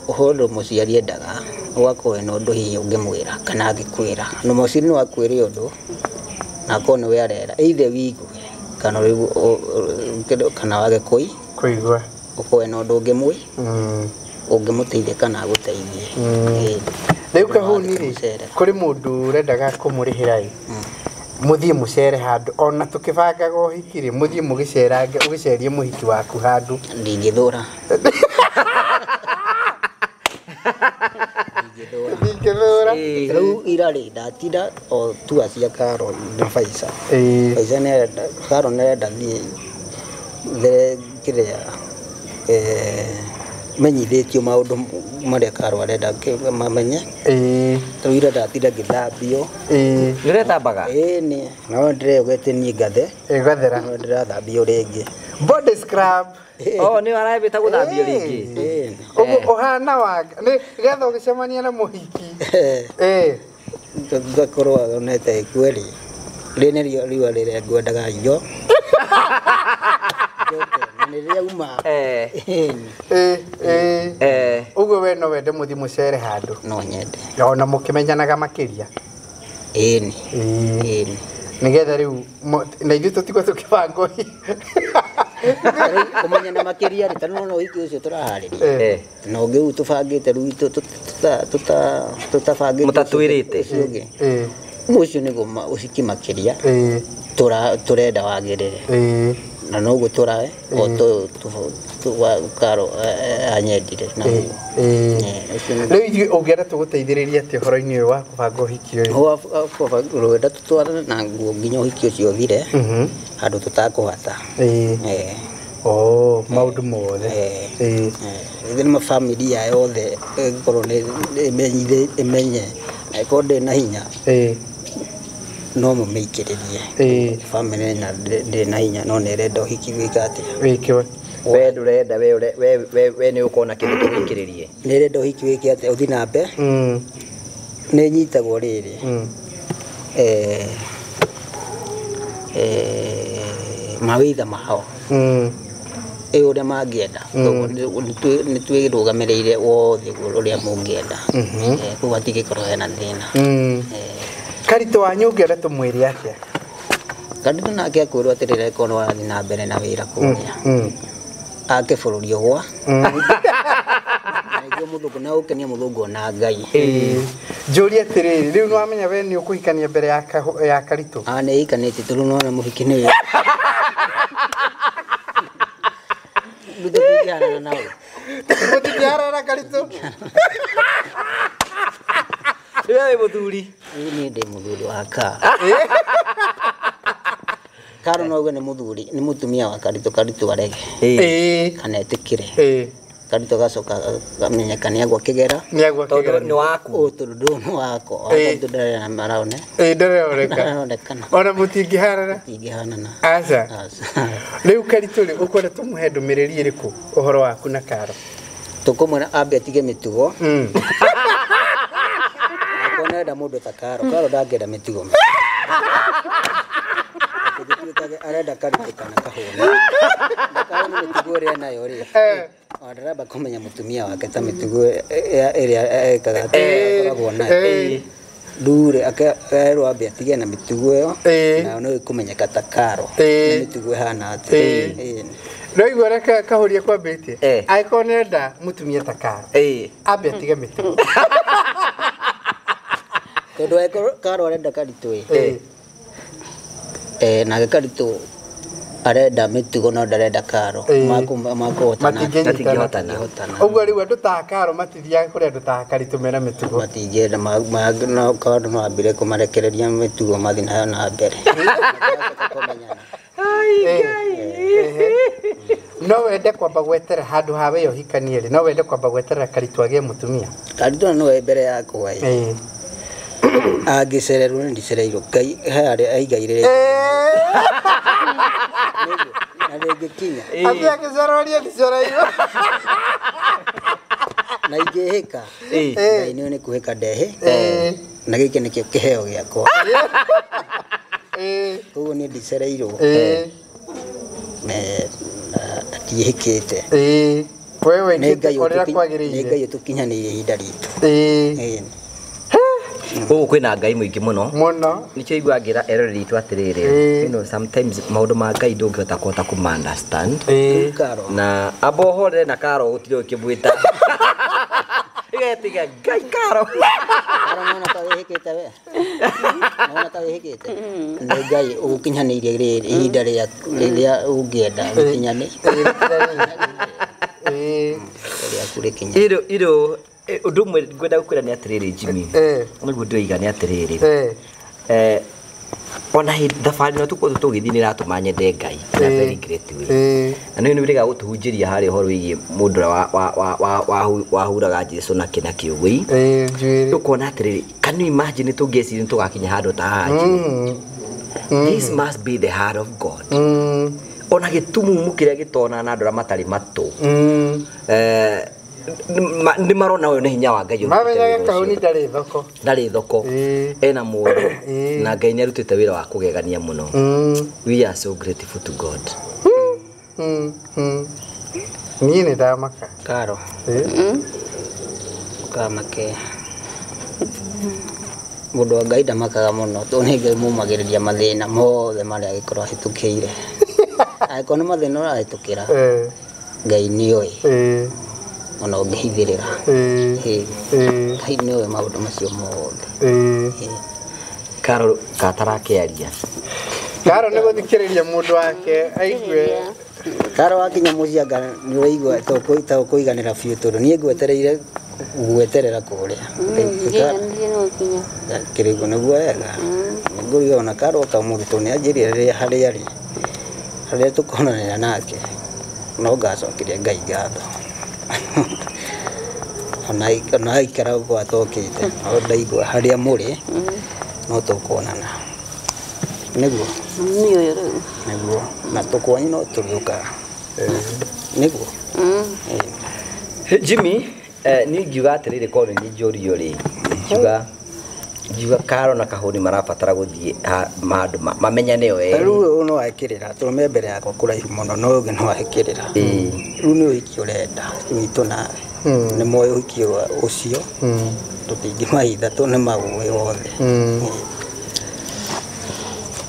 ũhoro mũciari endaga ũgakorwo wĩna ũndũ hihi ũngĩmwĩra kana angĩkwĩra. Na mũciari no akwĩre ũndũ na akorwo nĩwe arera either wĩigue kana kana wage kũigua ũkorwo wĩna ũndũ ũngĩmwĩ ũngĩmũteithia kana agũteithie. Rĩu Kahũni rĩ kũrĩ mũndũ ũrendaga kũmũrĩhĩra ĩ mũthiĩ mũcere handũ ona tũkĩbangaga ũhiki rĩ mũthiĩ mũgĩcerange ũgĩcerie mũhiki waku handũ. Ndingĩthũra. Ndingĩthũra. Rĩu ira rĩ ndatinda o tua cia Karo na Faisa. Faisa nĩ Karo nĩ arenda thiĩ there kĩrĩa menyithĩtio maũndũ marĩa Karo arenda mamenye. Rĩu ira ndatinda ngĩthambio. Nĩ ũrethambaga? Ĩni. No ndĩreogete niĩ ngathe. Ĩgathera. No ndĩrathambio rĩngĩ. Body scrub. Oh, nĩ arabĩta gũthambio rĩngĩ. Ũguo ũhana wanga nĩ getha ũgĩcemania na mũhiki. Ngakorwo onete kweli. Rĩ nĩrĩo riũa rĩrĩa ngwendaga njo. Nĩ rĩauma. Ũguo we no wende mũthiĩ mũcere handũ? No nyende. Ona mũkĩmenyanaga makĩria? Ĩni. Ĩni. Nĩgetha rĩu na ithuĩ tũtigwo tũkĩbanga ũhiki. Kũmenyana makĩria rĩ, ta rĩu no ũhiki ũcio tũraharĩria. Na ũngĩ ũyũ tũbangĩte rĩu tũtabangĩte mũtatwĩrĩte. Ũcio ũngĩ. Ũcio nĩguo ũhiki makĩria. Tũrenda wagĩrĩre. Na no gutura o tu Karo anyendire na rĩu ithuĩ ũngĩenda tũgũteithĩrĩrie atĩa ũhoro-inĩ ũyũ wa kũbanga ũhiki ũyũ? Rwenda tũtwarane na nguo nginya ũhiki ũcio ũthire handũ tũtakũhata. Oh, maũndũ mothe. Nĩ mabamilia yothe ĩgĩkorwo nĩ ĩmenye angĩkorwo ndĩ na hinya no mũmĩikĩrĩrie. Bamĩrĩ na ndĩ na hinya no nĩ ĩrenda ũhiki wĩke atĩa? Wĩkĩwe. We ndũrenda we nĩ ũkona kĩndũ kĩmũikĩrĩrie. Nĩ ĩrenda ũhiki wĩke atĩa ũthiĩ na mbere. Nĩ nyitagwo rĩrĩ mawĩtha mao ũrĩa mangĩenda nĩ twĩrũgamĩrĩire wothe ũrĩa mũngĩenda koguo hatingĩkorwo hena thĩna. Karitũ wanyu ũngĩenda tũmwĩre atĩa? Karitũ nake akwĩrwo atĩrĩrĩ angĩkorwo nĩ warathiĩ na mbere na wĩra kũrĩa ake bũrũri ũgwa nĩguo mũthũngũ na ũkenia mũthũngũ ona Ngai. Njũrie atĩrĩrĩ rĩu nĩwamenya we nĩ ũkũhikania mbere ya Karitũ? Nĩ hikanĩtie tondũ nĩwona mũhiki nĩ mũtingĩharana nawe. Mũtingĩharana Karitũ? We wĩ mũthuri? Niĩ ndĩ mũthuri wa Karo. Karo no uge nĩ mũthuri, nĩ mũtumia wa Karitũ, Karitũ arege kana etĩkĩre. Karitũ agacoka akamenyeka nĩ agwa kĩgera. Tondũ nĩ waku. Tondũ nĩ wakwa. Karitũ ndarĩ ndaronekana. Ona mũtingĩharana? Mũtingĩhanana. Aca. Rĩu Karitũ rĩ, ũkwenda tũmũhe ndũmĩrĩri ĩrĩkũ ũhoro waku na Karo? Tũkũmwĩra ambe atige mĩtugo. Angĩkorwo nĩarenda mũndũ ta Karo, Karo ndangĩenda mĩtugo. Arenda Karitũ kana kahũna. Karo nĩ mĩtugo ĩrĩa enayo rĩ. Ona ndaramba kũmenya mũtumia wake ta mĩtugo ĩrĩa ekaga akoragwo nayo. Rĩu rĩ akerwo ambe atige na mĩtugo ĩyo nayo no ĩkũmenyeka ta Karo nĩ mĩtugo ĩhana atĩa. Nĩwaigua ũrĩa Kahuria kwambĩtie? Angĩkorwo nĩarenda mũtumia ta Karo ambe atige mĩtugo. Tondũ angĩkorwo Karo arenda Karitũ ĩ nake Karitũ arenda mĩtugo no ndarenda Karo makũhotana. Matingĩhotana. Ũguo rĩu andũ ta Karo matithiaga kũrĩ andũ ta Karitũ mena mĩtugo. Matingĩenda no Karo no ambire kũmarekereria mĩtugo mathiĩ nayo na mbere. No wende kwamba gwetera handũ ha we ũhikanie rĩ, no wende kwamba gweterera Karitũ agĩe mũtumia? Karitũ no mbere yakwa ĩ. Angĩcererwo nĩ ndicereirwo Ngai he harĩa aigaire na rĩngĩkinya. Atĩ angĩcererwo niĩ ndicereirwo. Na ingĩhĩka Ngai nĩwe nĩ kũhĩka ndehe na gĩkĩ nĩkĩo kĩheo gĩakwa. Koguo niĩ ndicereirwo na ndiĩhĩkĩte. We wĩkĩte ũrĩa kwagĩrĩire. Nĩ Ngai ũtũkinyanĩirie ihinda ritũ. Gũkũ kwĩna Ngai mũingĩ mũno. Mũno. Nĩkĩo igua ngĩra eroreri itũ atĩrĩrĩ, you know, sometimes maũndũ ma Ngai ndũngĩhota kũhota kũma understand. Na amba ũhorere na Karo gũtirĩ ũkĩmwĩta. Ĩgetiga Ngai Karo. Karo nĩwona ta wĩhĩkĩte we? Nĩwona ta wĩhĩkĩte? Nĩ Ngai ũgũkinyanĩirie rĩrĩ ihinda rĩrĩa ũngĩenda rĩkinyane. Rĩaku rĩkinye. Irũ ũndũ ũmwe ngwenda gũkwĩra nĩ atĩrĩrĩ Jimmy. Nĩguo ndĩroiga nĩ atĩrĩrĩ. Ona thabarĩ ĩno tũkoretwo tũgĩthiĩ nĩ ĩratũma nyende Ngai in a very great way. Na nĩ wĩrĩga gũtũhunjĩria harĩa ũhoro wĩgiĩ mũndũ ũrĩa wahuraga Jesũ na kĩna kĩũgũi. Ũkona atĩrĩrĩ, can you imagine tũngĩeciria tũgakinya handũ ta haha Jimmy? This must be the heart of God. Ona gĩtumumu kĩrĩa gĩtonaga na andũ arĩa matarĩ matũ. Nĩ marona ũyũ nĩ hinya wa Ngai. Mamenyaga Kahũni ndarĩ thoko. Ndarĩ thoko. Ena mũndũ na Ngai nĩ arutĩte wĩra wa kũgegania mũno. We are so grateful to God. Niĩ nĩ ndamaka. Karo. Ũkamake. Mũndũ wa Ngai ndamakaga mũno tondũ nĩ Ngai mumagĩrĩria mathĩna mothe marĩa angĩkorwo ahĩtũkĩire. Angĩkorwo nĩ mathĩna ũrahĩtũkĩra Ngai nĩoĩ. Ona ũngĩhithĩrĩra. Ngai nĩoĩ maũndũ macio mothe. Karo gatarakĩaria. Karo nĩ gũthikĩrĩria mũndũ wake aigue. Karo wakinya mũciĩ anga nĩ ũraigua ta ũkũiganĩra biũ tondũ niĩ ngwetereire gweterera kũrĩa. Njiganĩrie nĩ gũkinya. Kĩrĩgo nĩguo wega. Nĩngũriga ona Karo oka ũmũthĩ tondũ nĩ anjĩrire rĩrĩa harĩa arĩ harĩa tũkonanĩra nake no ngacokeria Ngai ngatho. Ona aikara ũguo atokĩte no ndaigua harĩa mũrĩ no tũkuonana. Nĩguo. Nĩ ũyũ rĩu. Nĩguo. Na tũkwanyu no tũrĩũkaga. Nĩguo. Jimmy, niĩ ngiuga atĩrĩrĩ korwo nĩ njũrio rĩ, ngiuga Karo na Kahũni marabatara gũthiĩ handũ mamenyane o erĩ. Rĩu ũyũ no ekĩrĩra tondũ me mbere yakwa kũraihu mũno no ũngĩ no ekĩrĩra. Rĩu nĩ ũhiki ũrenda witũ nawe. Nĩ moĩ ũhiki ũcio tũtingĩmahitha tondũ nĩ maũĩ wothe.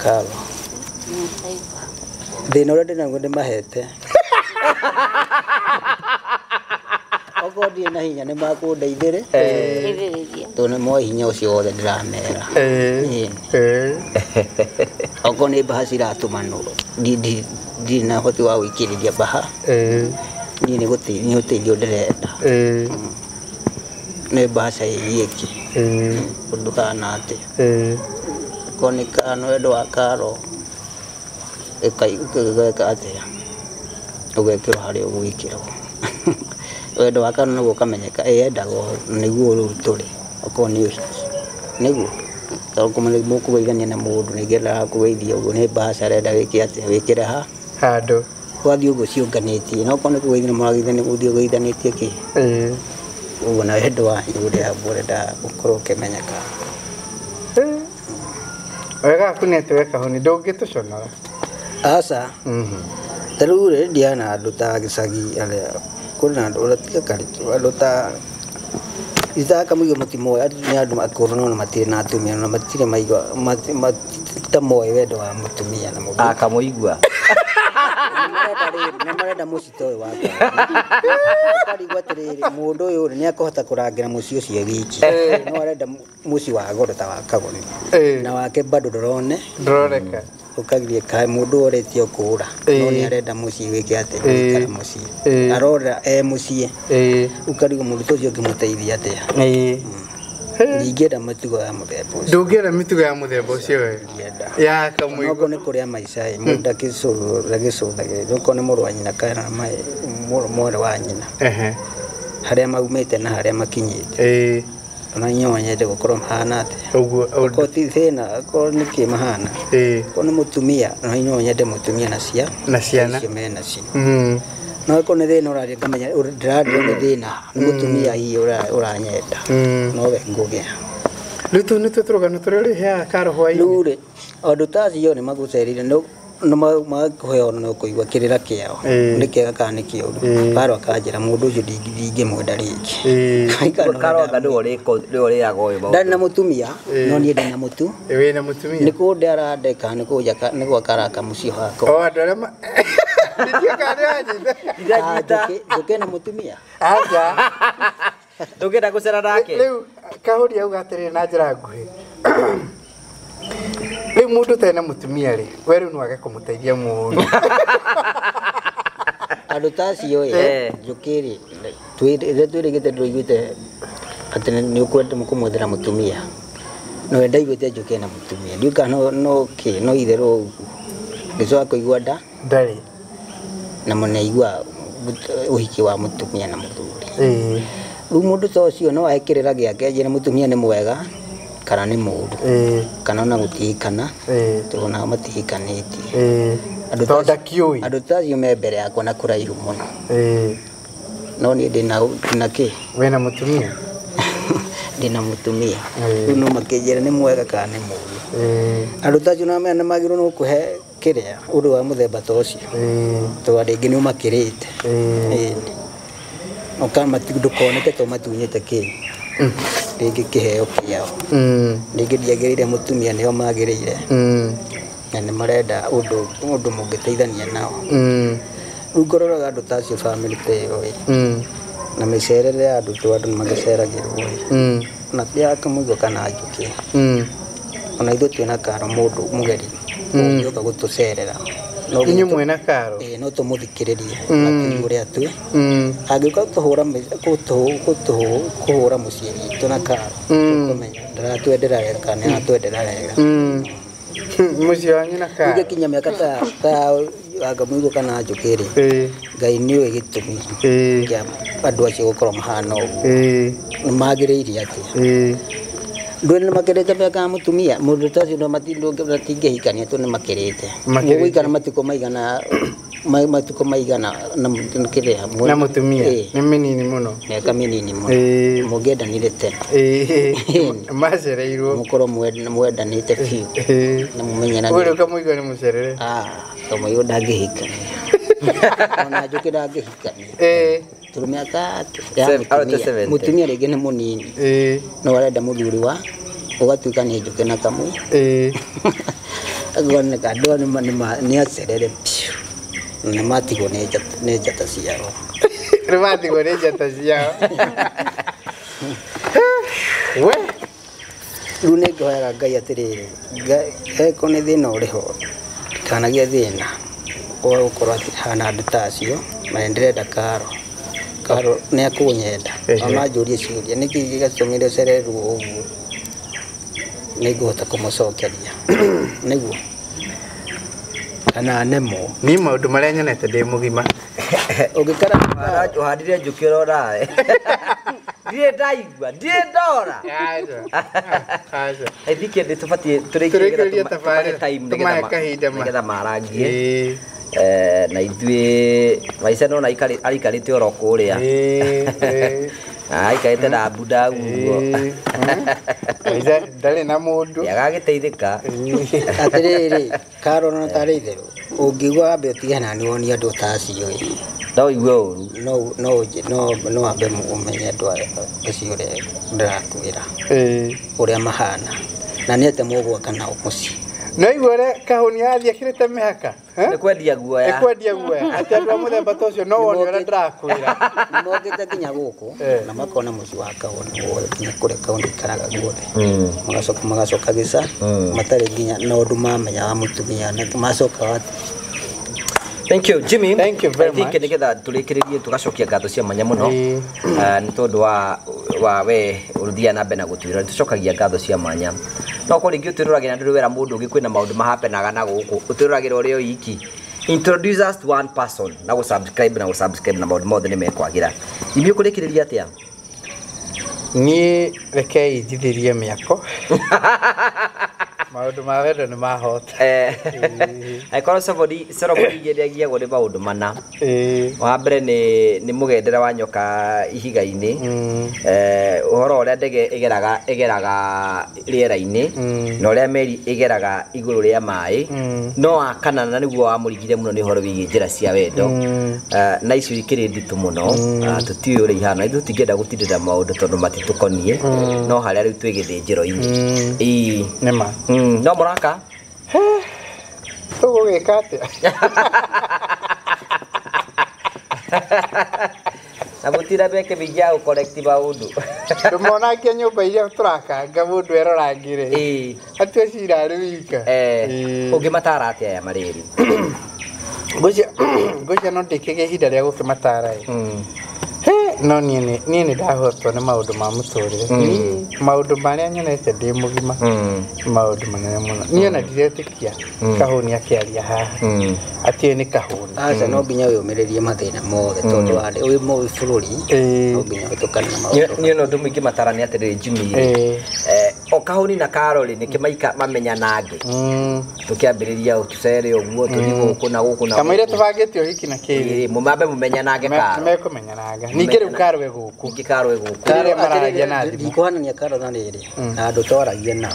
Karo. Thĩna ũrĩa ndĩnaguo ndĩmahete. Okorwo ndirĩ na hinya nĩ makũndeithĩrĩ. Tondũ nĩ moĩ hinya ũcio wothe ndĩramera. Okorwo nĩ mbaha ciratũmanwo ndirĩ na ũhoti wa gũikĩrĩria mbaha. Niĩ nĩ ũteithio ndĩrenda. Nĩ mbaha ĩgiĩ kĩ ũndũ kana atĩa. Okorwo nĩ kana wendo wa Karo ũgeka atĩa ũgekĩrwo harĩa ũgwĩkĩrwo. Wendo wa Karo nĩguo ũkamenyeka ĩyendagwo nĩguo rĩu tũrĩ okorwo nĩ ũhiki nĩguo tondũ mũkũgeithania na mũndũ ningĩ arakũgeithia ũguo nĩ mbaca arenda wĩke atĩa wĩkĩre ha handũ wathiĩ ũguo ciũnganĩtie no okorwo nĩ kũgeithania mũrageithania mũthiĩ ũgeithanĩtie kĩ ũguo na wendo wanyu ũrĩa mũrenda ũkorwo ũkĩmenyeka. Wega waku nĩ atĩ we Kahũni ndũngĩtũconora. Aca. Ta rĩu rĩ ndiana andũ ta gĩcagi arĩa kũrĩ na andũ ũrĩa tiga karitũ andũ ta itaka mũigo matimoĩ nĩ andũ akũrũ no matirĩ na atumia na matirĩ maigua ta moĩ wendo wa mũtumia na mũthuri. Akamũigua. Nĩ marenda mũciĩ ta ũyũ wakwa. Ũkarigwo atĩrĩrĩ mũndũ ũyũ rĩ nĩ akũhota kũrangĩra mũciĩ ũcio wiki. No arenda mũciĩ wa goro ta wa Kagoni. Na wake bado ndũrone. Ndũroneka. Ũkagiria kaĩ mũndũ orĩtie kũũra no nĩ arenda mũciĩ wĩke atĩa gũikara mũciĩ arora e mũciĩ ũkarigwo mũndũ ũcio ũngĩmũteithia atĩa. Ndingĩenda mĩtugo ya mũthemba ũcio. Ndũngĩenda mĩtugo ya mũthemba ũcio we. Ya Kamũigua. Okorwo nĩ kũrĩa maica ĩ mũndũ ndagĩcũthagĩrĩria okorwo nĩ mũrũ wa nyina kana mwarĩ wa nyina harĩa maumĩte na harĩa makinyĩte. Ona inyuĩ nyende gũkorwo mahana atĩa. Ũguo okorwo ti thĩna okorwo nĩ kĩ mahana. Okorwo nĩ mũtumia ona inyuĩ nyende mũtumia na ciana icio menacio. No okorwo nĩ thĩna ũraria ngamenya ndĩrario nĩ thĩna nĩ mũtumia hihi ũranyenda no we ngũgĩa. Rĩu tũu nĩtuo tũrũgano tũrĩa ũrĩheaga Karo hwaĩ-inĩ. Rĩu rĩ andũ ta acio nĩ magũcerire nĩ makũheo na ũkũigua kĩrĩra kĩao nĩ kĩega kana nĩ kĩũru. Karo akanjĩra mũndũ ũcio ndingĩmwenda rĩngĩ. Karo anga nĩwe ũrĩaga ũyũ maũndũ. Ndarĩ na mũtumia no niĩ ndĩ na mũtu. Wĩna mũtumia. Nĩ kũnde arandeka nĩ kũnjaka nĩ gwaka araka mũciĩ wakwa. O andũ arĩa ndiũĩ kana nĩwanyita. Njũke na mũtumia. Aca. Ndũngĩenda gũcera nake. Rĩu Kahũni auga atĩrĩrĩ na njĩra nguhĩ. Rĩu mũndũ ũtarĩ na mũtumia rĩ, we rĩu no age kũmũteithia mũno. Andũ ta acio ĩ njũkĩ rĩ rĩrĩa twĩrĩgĩte ndũiguĩte atĩ nĩ ũkwenda kũmwethera mũtumia. No we ndaiguĩte njũkĩ na mũtumia. Ndiũĩ kana no kĩ no itherũ ũguo. Ngĩcoka kũigua nda ndarĩ. Na mũnaigua ũhiki wa mũtumia na mũthuri. Rĩu mũndũ ta ũcio no ahe kĩrĩra gĩake anjĩre mũtumia nĩ mwega kana nĩ mũũru kana ona gũtihikana tondũ nao matihikanĩtie. Tondũ ndakĩũĩ. Andũ ta acio me mbere yakwa na kũraihu mũno. No niĩ ndĩna kĩ? Wĩna mũtumia? Ndĩna mũtumia. Rĩu no makĩnjĩre nĩ mwega kana nĩ mũũru. Andũ ta acio nĩ magĩrĩirwo nĩ gũkũhe kĩrĩa ũndũ wa mũthemba ta ũcio. Tondũ rĩngĩ nĩ ũmakĩrĩte. Ndũkoneke ta ũmatunyĩte kĩ rĩngĩ kĩheo kĩao. Rĩngĩ ndiagĩrĩire mũtumia nĩo magĩrĩire. Na nĩ marenda ũndũ mũngĩteithania nao. Rĩu ngororaga andũ ta acio bamĩrĩ ta ĩyo ĩ na mĩcerere ya andũ to andũ nĩ magĩceragĩrwo ĩ na ti ya Kamũigua kana Njũkĩ. Ona ithuĩ twĩna Karo mũndũ mũgeni. Ũngĩũka gũtũcerera Inyuĩ mwĩna Karo? Ĩĩ, no tũmũthikĩrĩrie na tũigue ũrĩa twĩ. Angĩũka kũhũra mũciĩ witũ na Karo, tũkũmenya ndaratwendera wega kana nĩaratwendera wega. Mũciĩ wanyu na Karo? Ingĩkinya mĩaka ta anga mũigũ kana njũkĩ rĩ, Ngai nĩũĩ gĩtũmi kĩa andũ acio gũkorwo mahana ũguo. Nĩmagĩrĩire atĩa? Ndũĩ nĩmakĩrĩte mĩaka ya mũtumia, mũndũ ta ũcio matingĩhikania tondũ nĩmakĩrĩte. Mũgũikara matukũ maigana matukũ maigana na kĩrĩa na mũtumia nĩ mĩnini mũno. Mĩaka mĩnini mũno. Mũngĩendanire tene. Macereirwo. Mũkorwo mwendanĩte biũ. Na mũmenyananĩte. Ũyũ Kamũigua nĩ mũcerere. Kamũigua ndangĩhikania. Ona Njũkĩ ndangĩhikania. Tondũ mĩaka ya mũtumia, mũtumia rĩngĩ nĩ mũnini. No arenda mũthuri wa ũgatuĩka nĩ Njũkĩ na Kamũi. Agoneka andũ nĩ acerere biũ. Na matigwo nĩ njata ciao. Nĩ matigwo nĩ njata ciao. We rĩu nĩ ngoyaga Ngai atĩrĩrĩ, eko nĩ thĩna ũrĩ ho, ndikanagie thĩna wa gũkorwo atĩ hana andũ ta acio, na nĩ ndĩrenda Karo. Karo nĩ akũnyenda. Ona anjũrie ciũria, nĩkĩ gĩgatũmire ũcererwo ũguo? Nĩngũhota kũmũcokeria. Nĩguo. Kana nemwo. Niĩ maũndũ marĩa nyonete ndĩ mũgima. Ũngĩkara ũhandire njũkĩ ũrorawe. Ndirĩ ndaigua, ndirĩ ndora. Aca. I think nĩ tũbatiĩ tũrĩkĩrĩrie tabarĩra, tũmahe kahinda ma. Nĩgetha marangie. Na ithuĩ maica nona aikarĩte oro kũrĩa. Aikarĩte na mbunda ũguo. Maica ndarĩ na mũndũ. Agagĩteithĩka. Atĩrĩrĩ, Karo no tarĩ itherũ. Ũngĩigua wambe ũtige na nĩ wonie andũ ta acio ĩ. No ũigue ũru. No wambe ũmenye andũ acio ũrĩa ndĩrakwĩra. Ũrĩa mahana. Na nĩ atĩa mũgwaka nao mũciĩ. No igua ũrĩa Kahũni athiĩ akĩrĩte mĩhaka. Nĩ kwendia guoya. Nĩ kwendia guoya. Atĩ andũ a mũthemba ta ũcio no wone ũrĩa ndĩrakwĩra. Nĩ mokĩte nginya gũkũ na makona mũciĩ wa Kahũni wothe nginya kũrĩa Kahũni aikaraga guothe. Magacoka magacoka gĩca matarĩ nginya na ũndũ mamenya wa mũtumia macoka Thank you Jimmy. Thank you very I think much. Nĩgetha tũrĩkĩrĩrie tũgacokia ngatho cia mwanya mũno nĩ tondũ wa we ũrũthiaga na mbere na gũtwĩra, nĩ tũcokagia ngatho cia mwanya. No korwo rĩngĩ ũtwĩroragĩra ndũrĩ wera mũndũ ũngĩ kwĩna maũndũ mahapenaga na gũkũ ũtwĩroragĩra ũrĩ o iki. Introduce us to one person na gũ-subscribe na gũ-subscribe na maũndũ mothe nĩ mekwagĩra. Ithuĩ kũrĩkĩrĩria atĩa? Niĩ rekei njithĩrie mĩako. Maũndũ ma wendo nĩ mahota. Angĩkorwo Solomoni nĩagiagwo nĩ maũndũ mana. Wa mbere nĩ mũgendere wa nyoka ihiga-inĩ, ũhoro ũrĩa ndege ĩgeraga rĩera-inĩ, na ũrĩa meri ĩgeraga igũrũ rĩa maĩ. No wa kana na nĩguo wamũrigire mũno nĩ ũhoro wĩgiĩ njĩra cia wendo. Na icio ikĩrĩ nditũ mũno, tũtiũĩ ũrĩa ihana. Ithuĩ tũtingĩenda gũtindĩra maũndũ tondũ matitũkoniĩ, no harĩa rĩu twĩ gĩthĩnjĩro-inĩ. Nĩ ma. No mũraka? Tũgũgĩka atĩa? Na gũtira mĩeke mĩingĩ ya gũ-correct maũndũ. Ndũmonangie nyũmba iria tũrakanga mũndũ erorangĩre. Atue cira arĩ wika. Ũngĩmatara atĩa aya marĩ erĩ? Ngwĩciria no ndĩkĩgĩe ihinda rĩa gũkĩmatara ĩ. No niĩ nĩ ndahotwo nĩ maũndũ ma mũtũrĩre. Maũndũ marĩa nyonete ndĩ mũgima maũndũ manene mũno. Niĩ ona ndiretĩkia Kahũni akĩaria haha atĩ ũyũ nĩ Kahũni. Aca no nginya wĩyũmĩrĩrie mathĩna mothe tondũ wĩ bũrũri no nginya ũhĩtũkane na maũndũ. Niĩ ona ũndũ mũingĩ matara nĩ atĩrĩrĩ Jimmy, o Kahũni na Karo rĩ nĩkĩ maika mamenyanange. Tũkĩambĩrĩria tũcere ũguo tũthiĩ gũkũ na gũkũ na Kamũira tũbangĩte ũhiki na kĩrĩ. Mũmambe mũmenyanange Karo. Nĩmekũmenyananga. Ningĩ rĩu Karo e gũkũ. Ningĩ Karo e gũkũ. Karo mararagia na thimũ. Ndikuhanania Karo na rĩrĩ na andũ twaragia nao.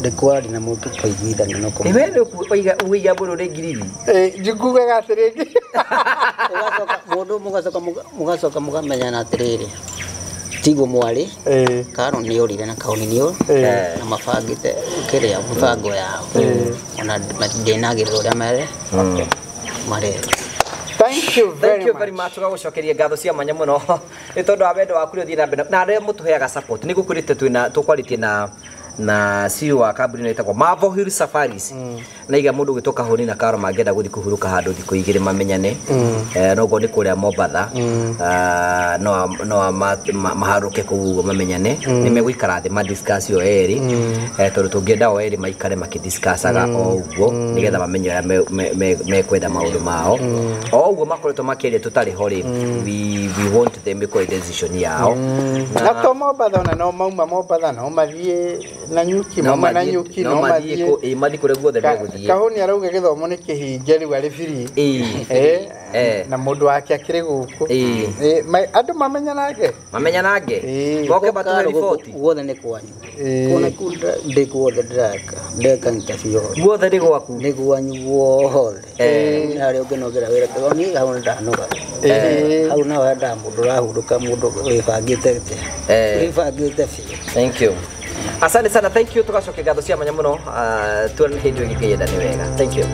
Ndĩkwaria na mũndũ tũkaiguithania no kũmenya. We nĩ ũiga mũndũ nĩ ngiriri. Njiguaga atĩrĩrĩ. Ũgacoka mũndũ mũgacoka mũkamenyana atĩrĩrĩ. Tiguo mwarĩ Karo nĩ orire na Kahũni nĩ orire na mabangĩte kĩrĩa mũbango yao. Ona ndĩnagĩrĩra ũrĩa marera. Thank you very much. Tũgagũcokeria ngatho cia mwanya mũno nĩ tondũ wa wendo waku ũrĩa ũthiĩ na mbere na arĩa mũtũheaga support. Nĩ gũkwĩrĩte twĩna tũkwarĩtie na Na CEO wa kambuni ĩno ĩtagwo Marvel Hill Safaris. Na iga mũndũ gwĩtwo Kahũni na Karo mangĩenda gũthiĩ kũhurũka handũ thikũ igĩrĩ mamenyane, no guo nĩ kũrĩa Mombatha, no maharũke kũu ũguo mamenyane, nĩ megũikara thĩ madiscuss o erĩ, tondũ tũngĩenda o erĩ maikare makĩdiscussaga o ũguo nĩgetha mamenye ũrĩa mekwenda maũndũ mao o ũguo makoretwo makĩaria tũtarĩ ho rĩ. We want them ĩkorwo decision yao. Na to Mombatha, ona no mauma Mombatha no mathiĩ na nyuki, mauma na nyuki no mathiĩ mathiĩ kũrĩa guothe megũthiĩ. Kahũni arauga gĩthomo nĩ kĩhinge rĩu arĩ free. Na mũndũ wake akĩrĩ gũkũ. Andũ mamenyanange. Mamenyanange moke matũhe riboti. Guothe nĩ kwanyu. Kuna kuu ndĩ guothe ndĩreka ndeka interview. Guothe nĩ gwaku. Nĩ gwanyu guothe. Nĩ harĩa ũngĩnogera wĩra tondũ niĩ hau nĩ ndanoga. Hau naho hendaga mũndũ ũrahurũka, mũndũ wĩbangĩte wĩbangĩte biũ. Thank you, asante sana, thank you. Tugacokia ngatho cia mwanya mũno. Tuonane hĩndĩ ĩngĩ, ngĩyenda nĩ wega. Thank you.